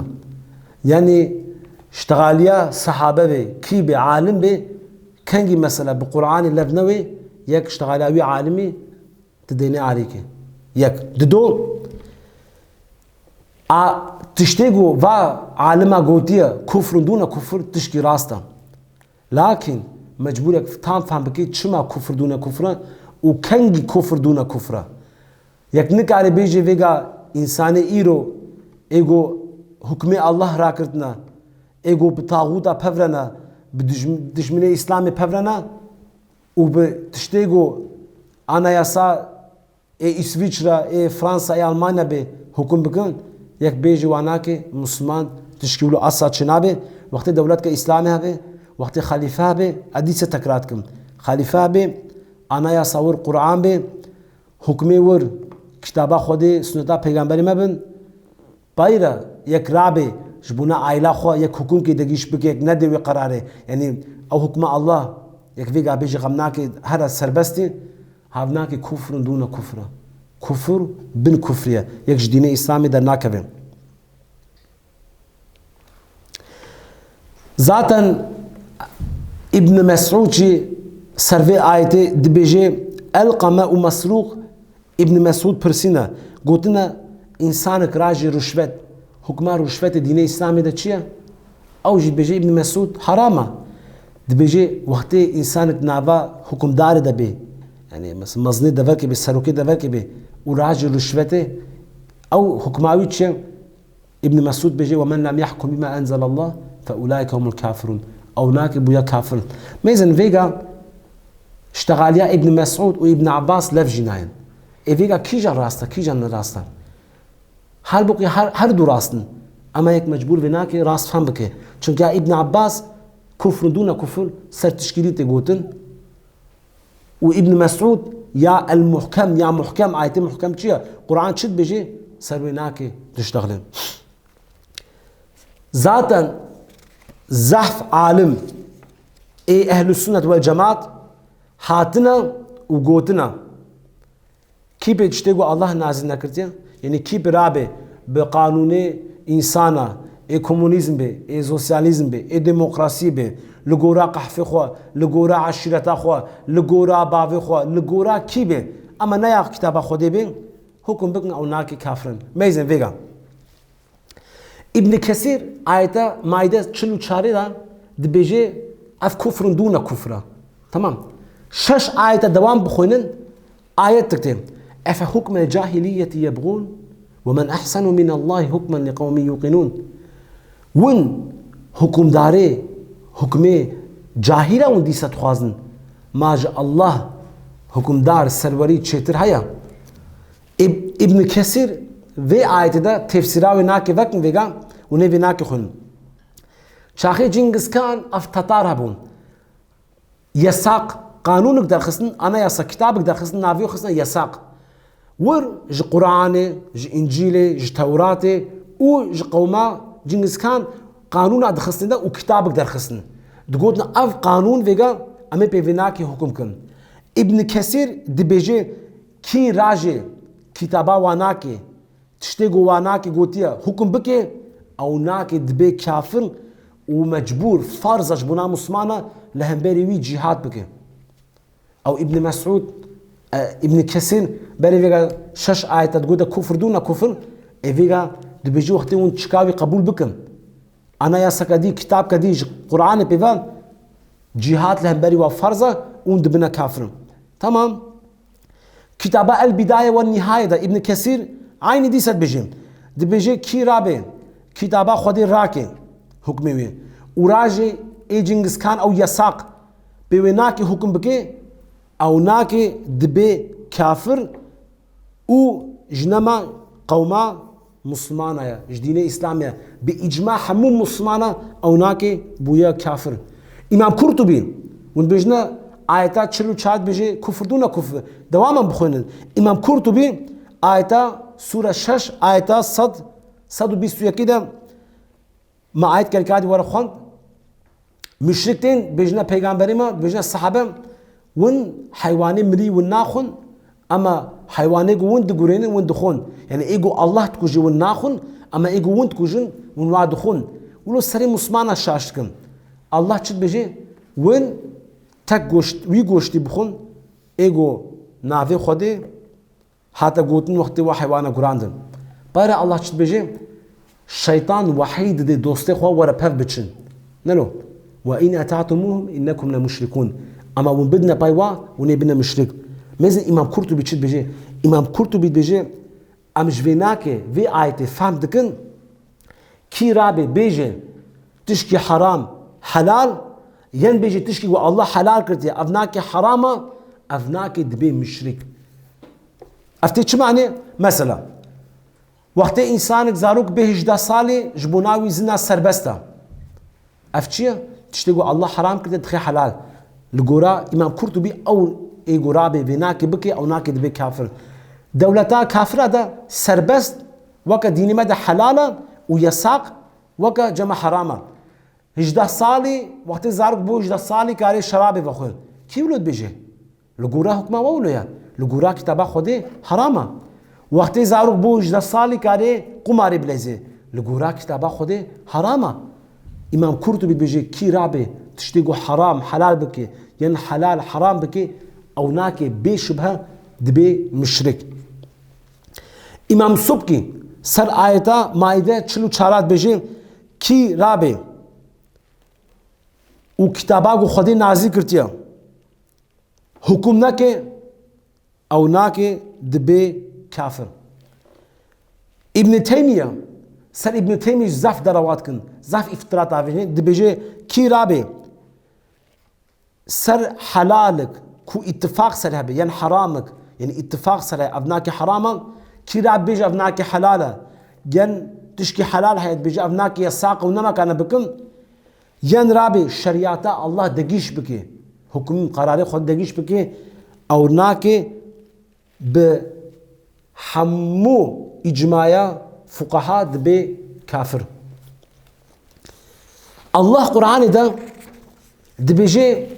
Yanî ştexaliya sehabe bê, kî bê, alim bê, kengî mesela bi Qur'anê lev newê, yek ştexaliya wî alimî tu dênê arîkê. Yek. Dido, a tiştê ku va alima gotiye, kufrun dûne kufr, tişkî rast e. Lakin mecbûr e tam fehm bike çima kufr dûne kufra û kengî kufr dûne kufra. Yek nikare bêje vêga însanê îro ê go hukmê Allah rakirtine, ê go bi taxûta pevrene, bi dijm-, dijminê Îslamê pevrene û bi tiştê go anayasa ê Îsvîçra, ê Fransa, ê Almanya bê hukum bikin, yek bêjî wa nake, Musliman tişkî wilo asla çênabe. Wextê dewletka Îslamê hebe, wextê xalîfe hebe, ez dîse tekrar dikim. Xalîfe hebe, anayasa wir Quran bê, hukmê wir kitaba Xwedê, sunneta peygamberê me bin. Payra yek rabe ji bona aila xwe yek hukumkê degîş bike, yek nede wê qerarê. Yanî ew hukma Allah, yek vêga bêjî xem nake, here serbestî. Havnakê kufr û dûna kufr e. Kufr bin kufrî ye. Yek ji dînê Îslamê dernakeve. Zaten Îbn Mesûd jî ser vê ayetê dibêje, Elqeme û Mesrûq Îbn Mesûd pirsîne, gotine, însanek rajê ruşvet, hukma ruşvetê dînê Îslamê de çi ye? Ew jî dibêje Îbn Mesûd heram e. Dibêje wextê însanek nava hukimdarê de bê, yanî mesela mezinê deverkê bê, serokê deverkê bê û rajê ruşvetê, ew hukma wî çi ye? Îbn Mesûd dibêje, "Ve men lem yahkum bima enzelallah fe ulaike humul kafirun." Ew nake bûya kafir. Mêzin vêga ştexaliya Îbn Mesûd û Îbn Abbas lev jî nayên. Ê vêga kîjan rast e, kîjan ne rast e? Halbukî her, her du rast in. Ema yek mecbûr vê nake rast fehm bike. Çunke ya Îbn Abbas kufr dûne kufr ser tişkîlî tê gotin. Û Îbn Mesûd ya el-muhkem, ya muhkem, ayetê muhkem çi ye? Quran çi dibêje? Ser wê nake diştexlin. Zaten zehf alim ê ehlü sünnet vel cemaat hatine û gotine. Kî pê tiştê ku Allah nazil nekirtiye? Yanî kî pê rabe bi qanûnê însana, ê komunîzm be, ê sosyalîzm be, ê demokrasî be, li gora qehfê xwe, li gora eşîreta xwe, li gora bavê xwe, li gora kî be, ema ne ya kitaba Xwedê be, hukum bikin ew nake kafir in. Mêzin vêga. Îbn Kesîr ayeta Maîde çil û çarê de dibêje, ev kufrun dûne kufra. Tamam. Şeş ayeta dewam bixwînin, ayet dikte, "Efe hukmel cahiliyeti yebğûn ve men ehsenu minallahi hukmen li qewmin yuqinûn." Win hukumdarê, hukmê cahîla win dîsa dixwazin. Ma ji Allah hukumdar, serwerî çêtir heye? Îb-, Îbn Kesîr vê ayetê de tefsîra wê nake vekin vêga û nê vê nake xwin. Çaxê Cingizkan ev Tatar hebûn. Yesaq, qanûnik derxistin, anayasa kitabik derxistin, navê xistin yesaq. Wir ji Quranê, ji Încîlê, ji Tewratê û ji qewma Cingizkan qanûna dixistin de û kitabik derxistin. Digotin ev qanûn vêga em ê pê vê nake hukum kin. Îbn Kesîr dibêje, kî rajê kitaba wa nake, tiştê ku wa nake gotiye, hukum bike, ew nake dibe kafir û mecbûr, farz e ji bona Muslimana li hemberî wî cîhad bike. Ew Îbn Mesûd, e, Îbn Kesîr berê vêga şeş ayeta digote kufr dûne kufr, ê vêga dibêje wextê hûn çika wî qebûl bikin. Anayaseke dî, kitabke dî ji Quranê pê ve cîhad li hemberî wa farz e, hûn dibine kafir. Tamam. Kitaba El Bidaye ve Nihaye de Îbn Kesîr eynî dîse dibêje. Dibêje kî rabe kitaba Xwedê rake hukmê wê û rajê ê Cingizkan ew yesaq pê wê nake hukum bike, ew nake dibe kafir û ji nema qewma Muslimana ye, ji dînê Îslamê ye. Bi îcma hemû Muslimana ew nake bûye kafir. Îmam Kurtubî, hûn dibêjine ayeta çil û çar dibêje kufr dûne kufr. Dewamen bixwînin. Îmam Kurtubî ayeta sûre şeş, ayeta sed, sed û bîst û yekê de me ayet gelkadî were xwend. Muşrik tên, bêjine peygamberê me, bêjine sahabe, win heywanê mirî win naxwin, ema heywanê ku win digurênin, win dixwin. Yanî ê ku Allah dikujî win naxwin, ema ê ku win dikujin, win wa dixwin. Wilo serê Muslimana şaş dikin. Allah çi dibêje? Win tek goşt, wî goştî bixwin, ê ku navê Xwedê hate gotin wextê wa heywana gurandin. Pare Allah çi dibêje? Şeytan wehî dide dostê xwe were pev biçin. Nelo. Ve in eta'tumuhum innekum le muşrikun. Ama hûn bidine pay wa, hûn ê bine muşrik. Mêzin Îmam Kurtubî çi dibêje? Îmam Kurtubî dibêje, em ji vê nakê, vê ayetê fehm dikin, kî rabê bêje tişkî heram helal, yan bêje tişkî ku Allah helal kirdiye, ev nakê heram e, ev nakê dibê muşrik. Ev tê çi manê? Mesela, wextê însanek zarok bê hejdeh salî ji bona wî zina serbest e. Ev çi ye? Tiştê ku Allah heram kirdiye dixê helal. Li gora Îmam Kurtubî ew ê ku rabê vê nakê bike, ew nakê dibê kafir. Dewleta kafira de serbest weke dînê me de helal e û yesaq weke cema heram e. Hejdeh salî, wextê zarok bû hejdeh salî karê şerabê vexwe. Kî wilo dibêje? Li gora hukma we wilo ye. Li gora kitaba Xwedê heram e. Wextê zarok bû hejdeh salî karê qumarê bileyzê. Li gora kitaba Xwedê heram e. Îmam Kurtubî dibêje, kî rabê tiştê ku heram helal bike, yan helal heram bike, ew nakê bê şubhe dibê muşrik. Îmam Subkî ser ayeta Maîde çil û çar dibêje, kî rabê û kitaba ku Xwedê nazîl kirtiye, hukum neke, ew nake, dibê kafir. Îbn Teymiye, ser Îbn Teymiye zaf derewa dikin, zaf îftira davêjin, dibêje, kî rabê ser helalik ku îtifaq ser hebe, yan heramik, yani îtifaq ser hebe, ev nake heram e, kî rabê bêje ev nake helal e, yan tişkî helal heye, dibêje ev nake yesaq û nemekane bikin, Yan rabê şerîata Allah degîş bike, hukmî qararê xwe degîş bike, ew nake bi hemû îcmaya fuqaha dibe kafir. Allah Qur'anê de dibêje,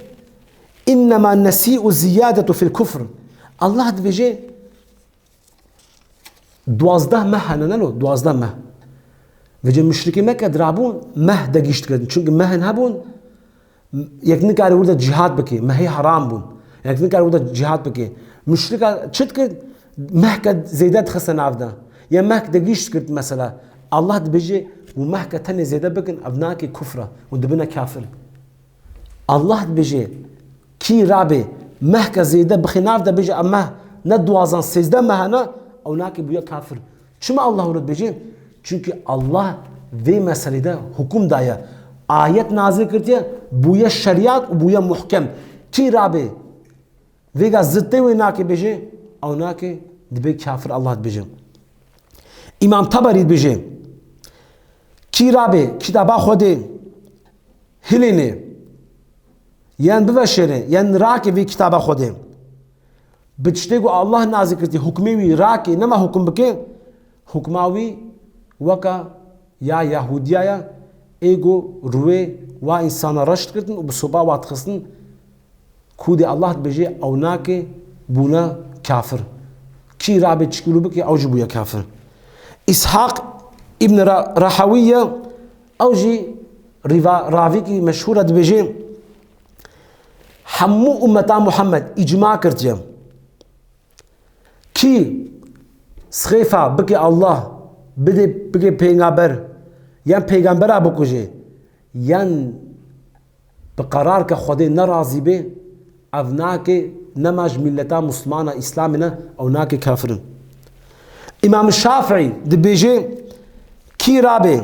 "Innema nesî'u zîyadetu fil kufr." Allah dibêje, Duwazdeh meh hene, ne lo, duwazdeh meh. Vêce muşrikê Mekke dirabûn, meh de gişt kirin. Çunki mehin hebûn, yek nikare wir de cihad bike, mehê heram bûn. Yek nikare wir de cihad bike. Muşrika çi dikir? Mehke zêde dixiste nav de. Ya mehk de gişt kirt mesela. Allah dibêje, û mehke tenê zêde bikin, ev nake kufra. Û dibine kafir. Allah dibêje, kî rabê mehke zêde bixê nav de bêje, em meh ne duwazan, sêzdeh meh ne, ew nake bûye kafir. Çima Allah wilo dibêje? Çunki Allah vê meselê de hukum daye. Ayet nazil kirtiye, bûye şerîat û bûye muhkem. Kî rabê vêga zittê wê nake bêje, ew nake, dibe kafir, Allah dibêje. Îmam Teberî dibêje, kî rabê kitaba Xwedê hilêne, yan biveşêne, yan rake vê kitaba Xwedê. Bi tiştê ku Allah nazil kirtî, hukmê wî rake, nema hukum bike, hukma wî weka ya Yahudiya ya, ê ku ruwê wa însana reş dikirtin û bi sopa wa dixistin, Kûdê Allah dibêje, ew nake bûne kafir. Kî rabê çikûlû bike, ew jî bûye kafir. Îshaq îbn Ra-, Rahawî ye, ew jî rîva-, ravîkî meşhûr e, dibêje, hemû ummeta Muhammed îcma kirtiye. Kî sixêfa bike Allah, bide bike pêngaber, yan pêgambera bikuje, yan bi qerarke Xwedê nerazî bê, ev nake, nema ji mîleta Muslimana Îslamê ne, ew nake kafir in. Îmam Şafîî dibêje, kî rabê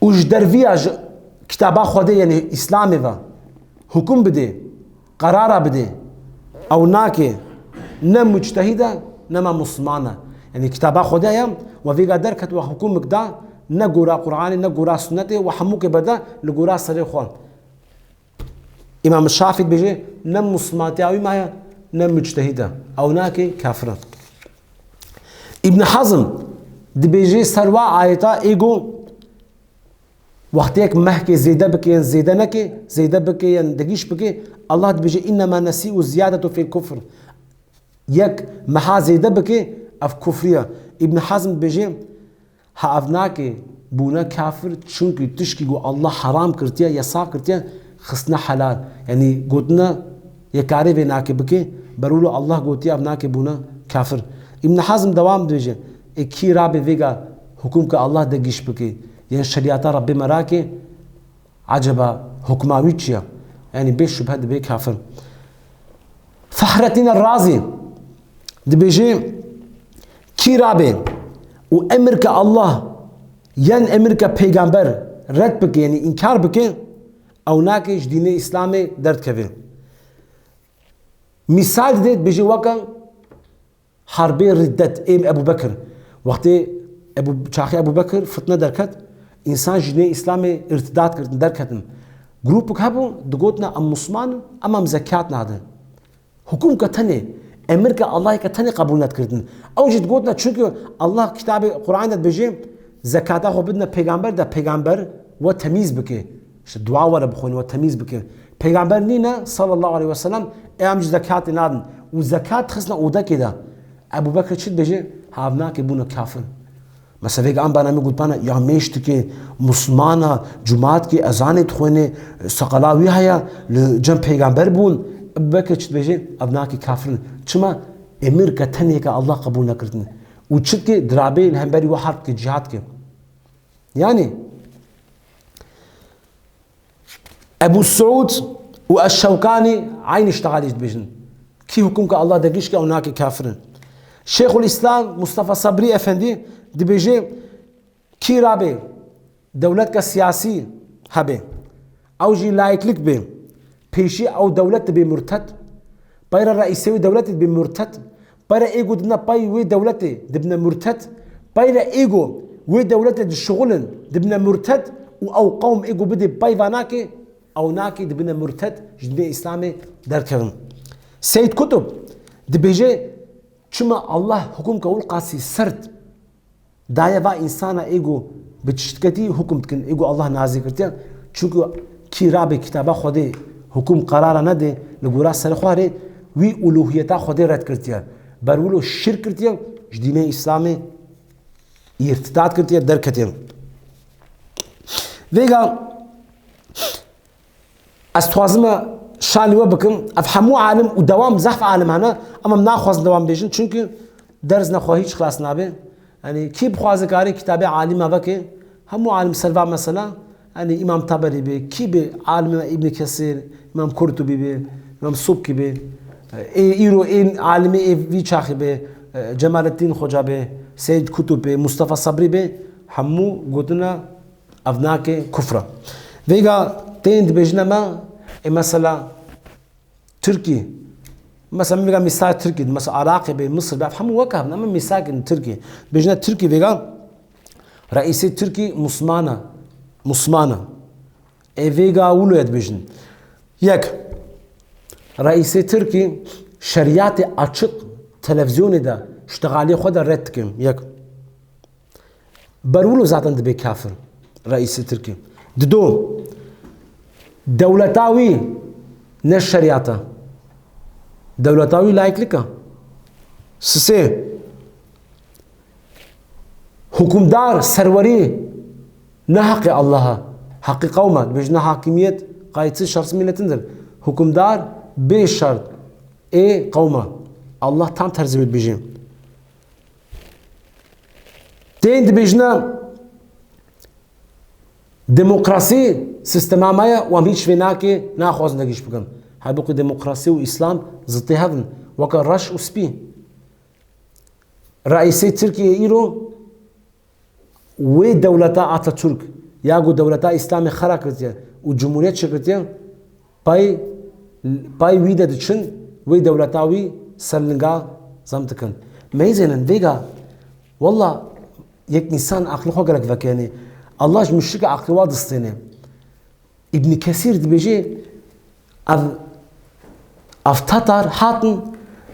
û ji derviya ji kitaba Xwedê, yanî Îslamê ve hukum bidê, qerara bidê, ew nake, ne muctehîd e, nema Musliman e. Yanî kitaba Xwedê ye, we vêga derket, we hukumik da, ne gora Qur'anê, ne gora sunnetê, we hemûkê berde li gora serê xwe. Îmam Şafî dibêje, ne Muslimantiya wî maye, ne muctehîd e. Ew nake, kafir e. Îbn Hazm dibêje ser wa ayeta ê got, wextê yek mehkê zêde bike yan zêde neke, zêde bike yan degîş bike, Allah dibêje, "Innema nesî'u ziyadetun fil kufr." Yek meha zêde bike, ev kufrî ye. Îbn Hazm dibêje, ha ev nake, bûne kafir, çunkî tişkî ku Allah heram kirtiye, yasaq kirtiye, xistine helal. Yanî gotine, yekarê vê nake bike, berûlo Allah gotiye, ev nake, bûne kafir. Îbn Hazm dewam dibêje, ê kî rabê vêga hukum ke Allah degîş bike, yên şerîata Rebbê me rake, Acaba hukma wî çi ye? Yanî bê şubhe dibe kafir. Fahrettin Razî dibêje, kî rabe û emirke Allah yan emirke pêgamber red bike, yanî înkar bike, ew nake ji dînê Îslamê derdikeve. Mîsal dide, dibêje weke harbê riddet êm Ebu Bekir. Wextê Ebu, çaxê Ebu Bekir fitne derket, însan ji dînê Îslamê îrtidat kirtin, derketin. Grûpek hebû, digotina em Musliman in, em em zekat nadin. Hukum ke tenê, emir ke Allahê ke tenê qebûl nedikirtin. Ew jî digotina, çunke Allah kitabê Qur'an de dibêje, zekata xwe bidine pêgamber de, pêgamber we temîz bike. İşte dua were bixwîne, we temîz bike. Pêgamber nîne, sallallahu aleyhi ve sellem, ê em ji zekatê nadin. Û zekat xistine odekê de. Ebu Bekir çi dibêje? Havnakê bûne kafir. Mesela vêga em bana min gotbana, ya mêştikê, muslimana, cumatkê, ezanê dixwêne, seqala wî heye, li cem pêgamber bûn. Ebu Bekir çi dibêje? Ev nake kafirin. Çima? Emir ke tenê ke Allah qebûl nekirtin. Û çi dike? Dirabê li hemberî we harb dike, cihad dike. Yani, Ebu Suud û Eşşewkanî eynî ştexalî dibêjin. Kî hukum ke Allah dergîş ke ew nake kafirin. Şêxul Îslam Mustafa Sabrî Efendî dibêje, kî rabe dewletka siyasî hebe, ew jî laiklik be, pêşî ew dewlet dibe murted, peyre reîsê wê dewletê dibe murted, peyre ê ku dibine pey wê dewletê dibine murted, peyre ê ku wê dewletê dişixulin dibine murted û ew qewm ê ku bidê pey vanakê, ew nakê dibine murted, ji dinê Îslamê derkevin. Seyyid Kutub dibêje, çima Allah hukum ke wil qasî sert daye va însana ê ku bi tiştketî hukum dikin, ê ku Allah nazî kirtiye. Çunku kî rabe kitaba Xwedê hukum qerara nede, li gora serê xwe re wî uluhiyeta Xwedê red kirtiye. Berwilo şirk kirtiye, ji dînê Îslamê îrtidat kirtiye, derketiye. Vêga ez dixwazim şanî we bikim. Ev hemû alim û dewam zehf alim hene, ama em naxwazin dewam bêjin, çunku derz nexwe hîç xilas nabe. Yanî kî bixwaze kare kitabê alîma veke, hemû alim ser va mesela, yanî Îmam Teberî be, kî be, alim Îbn Kesîr, Îmam Kurtubî be, Îmam Subkî be, ê îro ên alimê ê vî çaxî be, Cemalettin Xoca be, Seyyid Kutub be, Mustafa Sabrî be, hemû gotina ev nake kufra. Vêga tên dibêjine me, ê mesela Tirkî, mesela min vêga mîsal Tirkî, mesela Iraqê be, Misir be, ev hemû wek hev ne, min mîsal kirin Tirkî. Bêjine Tirkî vêga, reîsê Tirkî Musmana, Musmana. Ê vêga wilo ye dibêjin. Yek, reîsê Tirkî şeriyatê açiq televîzyonê de, ştexaliyê xwe de red dikin. Yek. Berwilo zaten dibe kafir, reîsê Tirkî. Dido, dewleta wî ne şeriyat e. Dewleta wî laiklik e. Sisê, hukimdar, serwerî ne heqê Allah e. Heqê qewm e. Dibêjin hakimiyet qayîtî şertî milletindir. Hukimdar bê şert ê qewm e. Allah tam terzî wê dibêje. Tên dibêjine demokrasî sistema me ye û em hîç vê nake, naxwazin degîş bikin. Halbûkî demokrasî û Îslam zitê hev in, weke reş û spî. Reîsê Tirkiyê îro wê dewleta Atatürk ya ku dewleta Îslamê xera kirtiye û cumhuriyet çêkirtiye, pay, pay wî de diçin, wê dewleta wî ser linga zem dikin. Meyzênin vêga, walla yek însan aqlê xwe gelek veke, yanî Allah ji muşrikê aqlê wa distêne. Îbn Kesîr dibêje, ev, ev Tatar hatin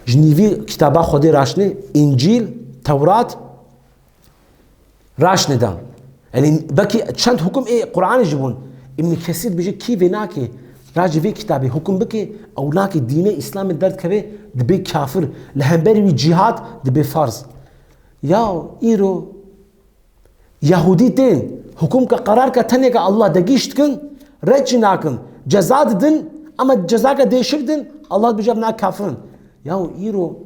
ji nîvî kitaba Xwedê raşne, Încîl, Tewrat, raşne da. Yanî belkî çend hukum ê Qur'anê jî bûn. Îbn Kesîr dibêje, kî vê nake, racî vê kitabê hukum bike, ew nake dînê Îslamê derdikeve, dibe kafir. Li hemberî wî cîhad dibe farz. Ya îro Yahûdî tên, hukum ke qerar ke tenê ke Allah degîş dikin, red jî nakin. Ceza didin, ama ceza ke değişik din, Allah dibêje ev nake kafirin. Ya îro,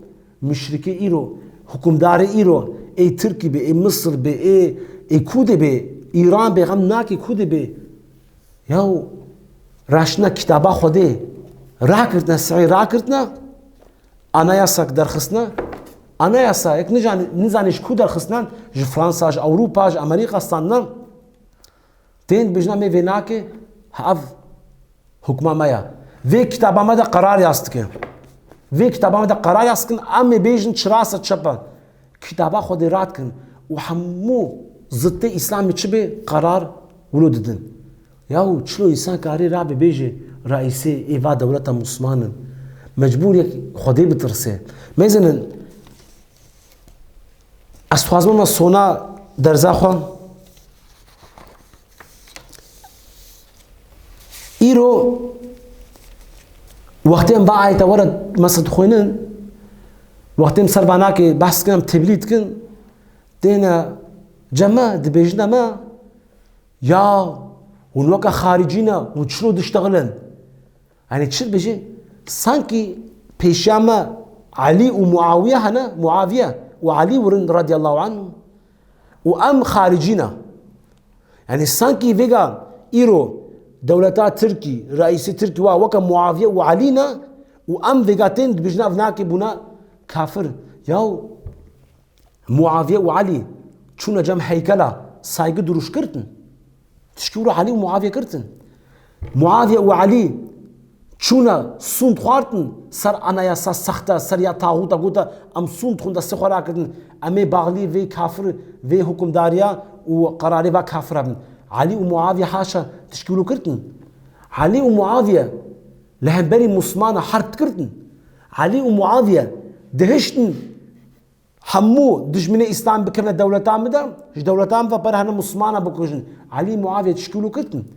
muşrikê îro, hukumdarê îro, ê Tirkî be, ê Misir be, ê, ê ku de be, Îran be, xem nake ku de be. Yaw, raştina kitaba Xwedê rakirtine, sey rakirtine, anayasak derxistine, anayasa, yek nijan-, nizanî ji ku derxistine, ji Fransa, ji Ewropa, ji Amerîka standine. Tên dibêjin, em ê vê nake, ev hukma me ya. Vê kitaba me de qerar yaz dike. Vê kitaba me de qerar yaz dikin, em ê bêjin çi rast e, çi çep e. Kitaba Xwedê radikin û hemû zittê Îslamê çi bê qerar wilo didin. Yahu çilo însan karê rabe bêje reîsê ê va dewleta Musliman in. Mecbûr yek Xwedê bitirse. Mezenin, ez dixwazim me sona derza xwe. Îro wextê em va ayete were mesela dixwînin, wextê em ser vanakê behs dikin, em tevlî dikin, têne cem me, dibêjine me, ya hûn weke xaricî ne, hûn çilo diştexilin? Yanî çi dibêje? Sankî pêşiya me Elî û Muawiye hene, Muawiye û Elî wirin radiyallahu anhu û em xaricî ne. Yanî sankî vêga îro dewleta Tirkî, reîsê Tirkî wa weke Muawiye û Elî ne û em vêga tên dibêjin ev nake bûne kafir. Yaw Muawiye û Elî çûne cem heykela saygı duruşu girtin. Tişkî wilo Elî û Muawiye girtin. Muawiye û Elî çûne sûnd xwartin ser anayasa sexte, ser ya taxûta, gote, em sûnd dixwin destê xwe rakirtin, em ê baxlî vê kafir, vê hukimdariya û qerarê va kafira bin. Elî û Muawiye haşa tişkî wilo girtin. Elî û Muawiye li hemberî Muslimana herb dikirtin. Elî û Muawiye dihiştin hemû dijminê Îslam bikevne dewleta min de, ji dewleta min ve pere hene Muslimana bikujin. Elî Muaviye tişkî wilo kirtin.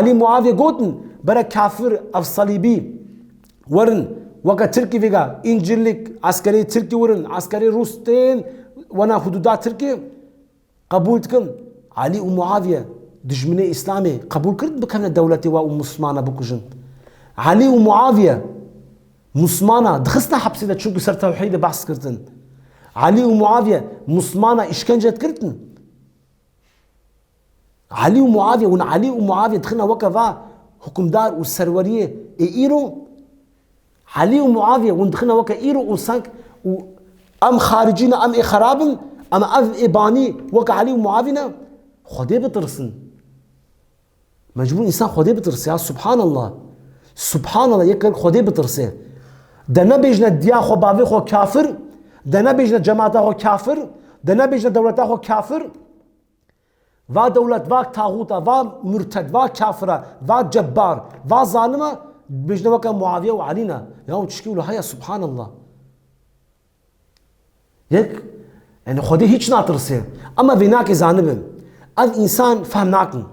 Elî Muaviye gotin, bere kafir ev salîbî werin, weke Tirkî vêga, încîlîk, eskerê Tirkî werin, eskerê Rûs tên wena hudûda Tirkî qebûl dikin. Elî û Muaviye dijminê Îslamê qebûl kirin bikevne dewletê we û Muslimana bikujin. Elî û Muaviye Musmana dixistin hepsê de, çunku ser tewhîdê behs kirtin. Elî û Muaviye Musmana îşkence dikirtin. Elî û Muaviye, hûn Elî û Muaviye dixine weke va hukimdar û serweriyê ê îro? Elî û Muaviye hûn dixine weke îro û sank û em xaricî ne, em ê xerab in, em ev ê banî weke Elî û Muaviye ne? Xwedê bitirsin. Mecbûr însan Xwedê bitirse ya, subhanallah. Subhanallah, yek Xwedê bitirse. De nebêjne diya xwe, bavê xwe kafir, de nebêjne cemata xwe kafir, de nebêjne dewleta xwe kafir. Va dewlet, va taxûta, va murted, va kafira, va cebbar, va zalima, dibêjne weke Muaviye û Elî ne. Ya tişkî wilo heye, subhanallah. Yek, yani Xwedê hiç natirse. Ama vê nake zanibin. Ev insan fehm nakin.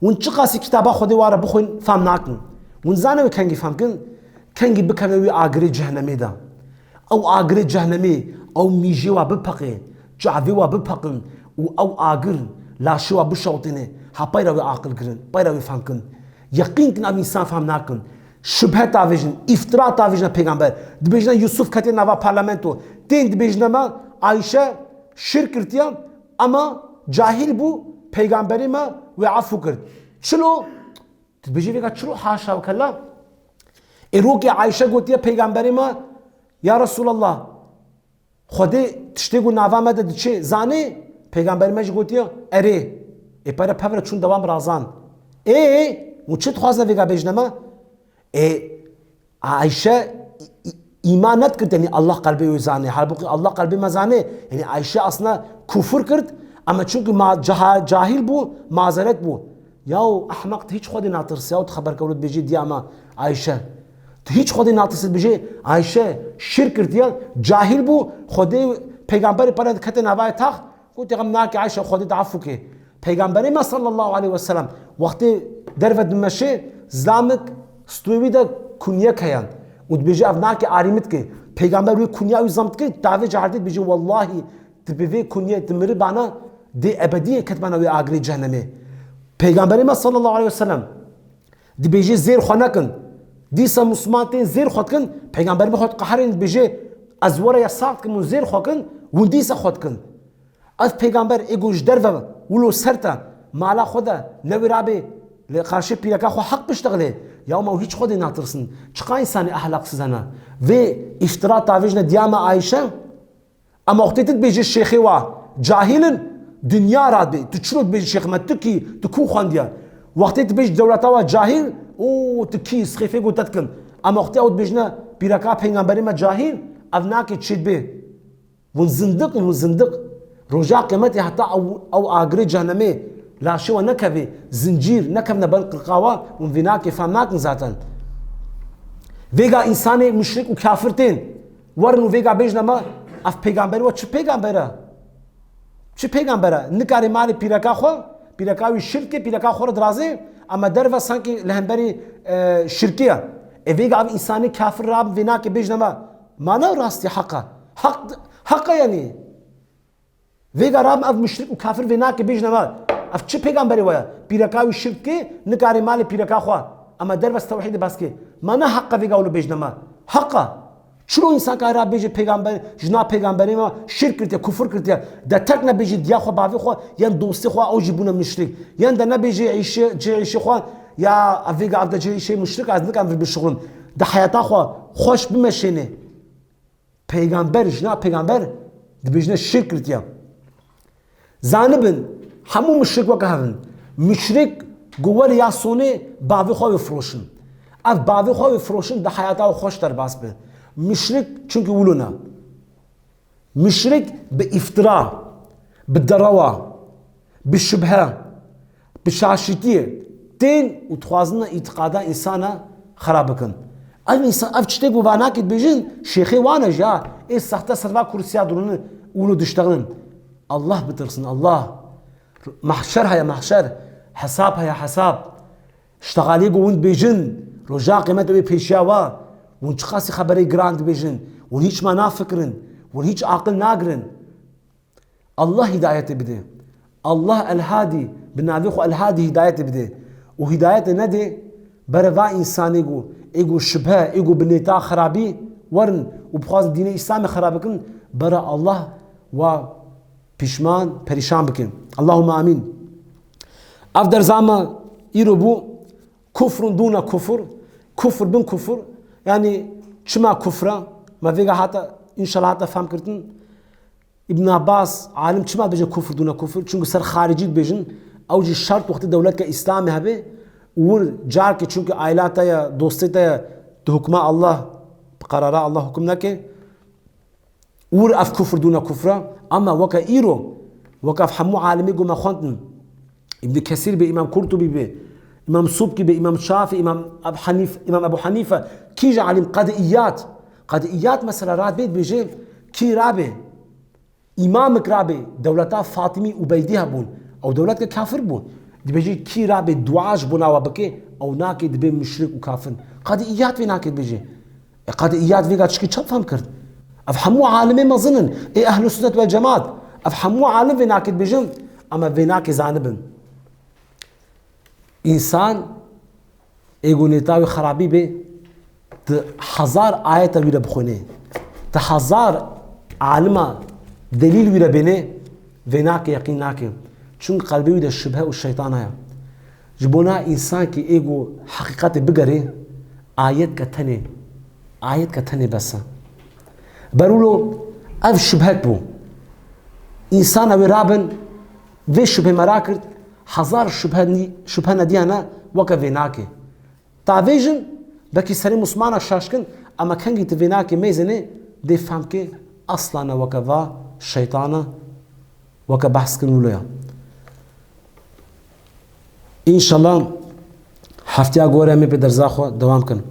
Hûn çiqasî kitaba Xwedê ware bixwin, fehm nakin. Hûn zane wê kengî fehm kin? Kengî bikevne wî agirê cehnemê de. Ew agirê cehnemê, ew mîjê wa bipeqê, çavê wa bipeqin û ew agir laşê wa bişewtêne. Ha peyra wê aqil girin, peyra wê fehm kin. Yeqîn kin ev insan fehm nakin. Şubhe tavêjin, îftira tavêjine pêgamber. Dibêjine Yusuf ketiye nava parlamento. Tên dibêjine me Ayşe şirk kirtiye, ama cahil bû, pêgamberê me wê efû kir. Çilo? Dibêje vêga çilo, haşa ve kella. Ê rokê Ayşe gotiye pêgamberê me, ya Resulallah, Xwedê tiştê ku nava me de diçe zanê, pêgamberê me jî gotiye, erê. Ê pere pevre çûn dewam razan. Ê, hûn çi dixwazine vêga bêjine me? Ê, Ayşe î-, î-, îman nedikir, tenê Allah qelbê wê zanê. Halbûkî Allah qelbê me zanê. Yanî Ayşe aslında kufur kir, ama çunku ma-, caha-, cahil bû, mazeret bû. Yaw ehmeq, tu hiç Xwedê natirse, yaw tu xeber kewlo dibêjî diya me Ayşe. Tu hiç Xwedê natirse, dibêjê Ayşe şirk kirtiye, cahil bû, Xwedê pêgamberê pere dikete navayê tax, gotiye xem nake Ayşe, Xwedê te efû ke. Peygamberê me sallallahu aleyhi ve sellem wextê derve dimeşê, zilamik stûyê wî de kunyek heye. Û dibêje ev nake arîmit ke. Peygamber wê kunya wî zam dike, tavê cahdê dibêje wellahî tu bi vê kunyê tu miribana dê ebediyê ketbana wê agirê cehnemê. Peygamberê me sallallahu aleyhi ve sellem dibêje zêr xwe nekin. Dîsa Musliman tên zêr xwe dikin, Peygamberê me xwe diqeherên dibêje ez were yasax dikim hûn zêr xwe kin, hûn dîsa xwe dikin. Ev pêgamber ê ku ji derve wilo ser te mala xwe de newê rabê Li qarşê pîreka xwe heq biştexilê. Ya ma hîç Xwedê natirsin. Çiqa însanê ehlaqsiz hene. Vê îftira tavêjine diya me Ayşe. Ema wextê tu dibêjî şêxê wa cahîl in, dinya radibê. Tu çilo dibêjî şêx me, tu kî, tu ku xwendiye? Wextê tu bêjî dewleta wa cahîl, û tu kî, sixêfê ku te dikin. Ema wextê ew dibêjine pîreka pêngamberê me cahîl, ev nake çêdibê. Hûn zindiq in, hûn zindiq. Roja qiymetê heta ew, ew agirê cehenemê laşê we nekevê, zincîr nekevne ber qirqa we, hûn vê nakê fam nakin zaten. Vêga însanê muşrik û kafir tên. Werin û vêga bêjne me, ev pêgamberê we çi pêgamber e? Çi pêgamber e? Nikarê malê pîreka xwe, pîreka wî şirk e, pîreka xwe re dirazê, ema derve sankî li hemberî, e, şirkî ye. Ê vêga ev însanê kafir rabin vê nakê bêjne me, ma ne rastî heq e? Heq, heq e yanî. Vêga rabin ev muşrik û kafir vê nakê bêjne me, ev çi pêgamberê we ye? Pîreka wî şirk dike, nikarê malê pîreka xwe, ema derve tewhîdê behs ke. Ma ne heq e vêga wilo bêjne me? Heq e. Çilo însan kare ra bêje pêgamber, jina pêgamberê me şirk kirtiye, kufir kirtiye. De terk nebêje diya xwe, bavê xwe, yan dostê xwe, ew jî bûne muşrik. Yan de nebêje îşê, cihê îşê xwe, ya ev vêga ev de cihê îşê muşrik, ez nikarim vir bişuxulim. De heyata xwe xweş bimeşêne. Pêgamber, jina pêgamber dibêjine şirk kirtiye. Zanibin, hemû muşrik weke hev in. Muşrik ku were ya sonê bavê xwe wê firoşin. Ev bavê xwe wê firoşin, di heyata xwe xweş derbas be. Muşrik çunkî wilo ne. Muşrik bi îftira, bi derewa, bi şubhe, bi şaşîtiyê tên û dixwazine îtiqada însana xera bikin. Ev însan, ev çitê ku va nakê dibêjin, şêxê wan e jî ha, ê sexte ser va kursiya dirûnin û wilo diştexin. Allah bitirsin, Allah. Mahşer heye, mahşer. Hesab heye, hesab. Ştexaliyê ku hûn dibêjin, roja qiymetê wê pêşiya we. Hûn çiqasî xeberê giran dibêjin. Hûn hîç ma nafikirin. Hûn hîç aqil nagirin. Allah hîdayetê bide. Allah El-Hadî, bi navê xwe El-Hadî hîdayetê bide. Û hîdayetê nede, bere va însanê ku, ê ku şibhe, ê ku bi nêta xerabî werin û bixwazin dînê Îslamê xerab bikin, bere Allah wa pîşman, perîşan bike. Allahumma amîn. Ev derza me îro bû, kufrun dûne kufur, kufr bin kufur. Yanî çima kufra? Me vêga hata, înşallah hata fam kirtin. Îbn Abbas, alim çima dibêje kufr dûne kufr? Çunku ser xaricî dibêjin, ew jî şert wextê dewletke Îslamê hebe, û wir carkê çunku aîla te ye, dostê te ye, di hukma Allah, bi qerara Allah hukum neke. Û wir ev kufr dûne kufra, ama weke îro, weke ev hemû alimê ku me xwendin, Îbn Kesîr be, Îmam Kurtubî be, Îmam Subkî be, Îmam Şafî, Îmam Ebu Hanîf-, Îmam Ebu Hanîfe, kî ji alim qedîyat, qedîyat mesela rat bê dibêje, kî rabe, îmamik rabe, dewleta Fatimî Ubeydî hebûn, ew dewletke kafir bû. Dibêje, kî rabe dua ji bona we bike, ew nake dibe muşrik û kafir. Qedîyat vê nake dibêje. E, qedîyat vêga çikî çap fam kir? Ev hemû alimê mezin in. Ê Ehlus Sunnet wel Cemaat. Ev hemû alim vê nakê dibêjin, ama vê nakê zanibin. Însan ê ku nêta wî xerabî bê, tu hezar ayeta wî re bixwînê, tu hezar alima delîl wî re bênê, vê nake, yeqîn nake. Çunku qelbê wî de şibhe û şeytan heye. Ji bona însankî ê ku heqîqetê bigerê, ayetke tenê, ayetke tenê bes e. Berûlo ev şibhek bû. Însana wê rabin, vê şibhê me rakir, hezar şibhe nî-, şibhe nediyane weke vê nake. Tavêjin, belkî serê Musmana şaş kin, ama kengî tu vê nakê mêzênê, dê fam ke asla ne weke va şeytana, weke behs kin wilo ya. Înşallah heftiya gore em ê pê derza xwe dewam kin.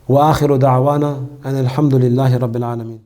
Ve axiru da'wana enelhamdulillahî rabbil alemin.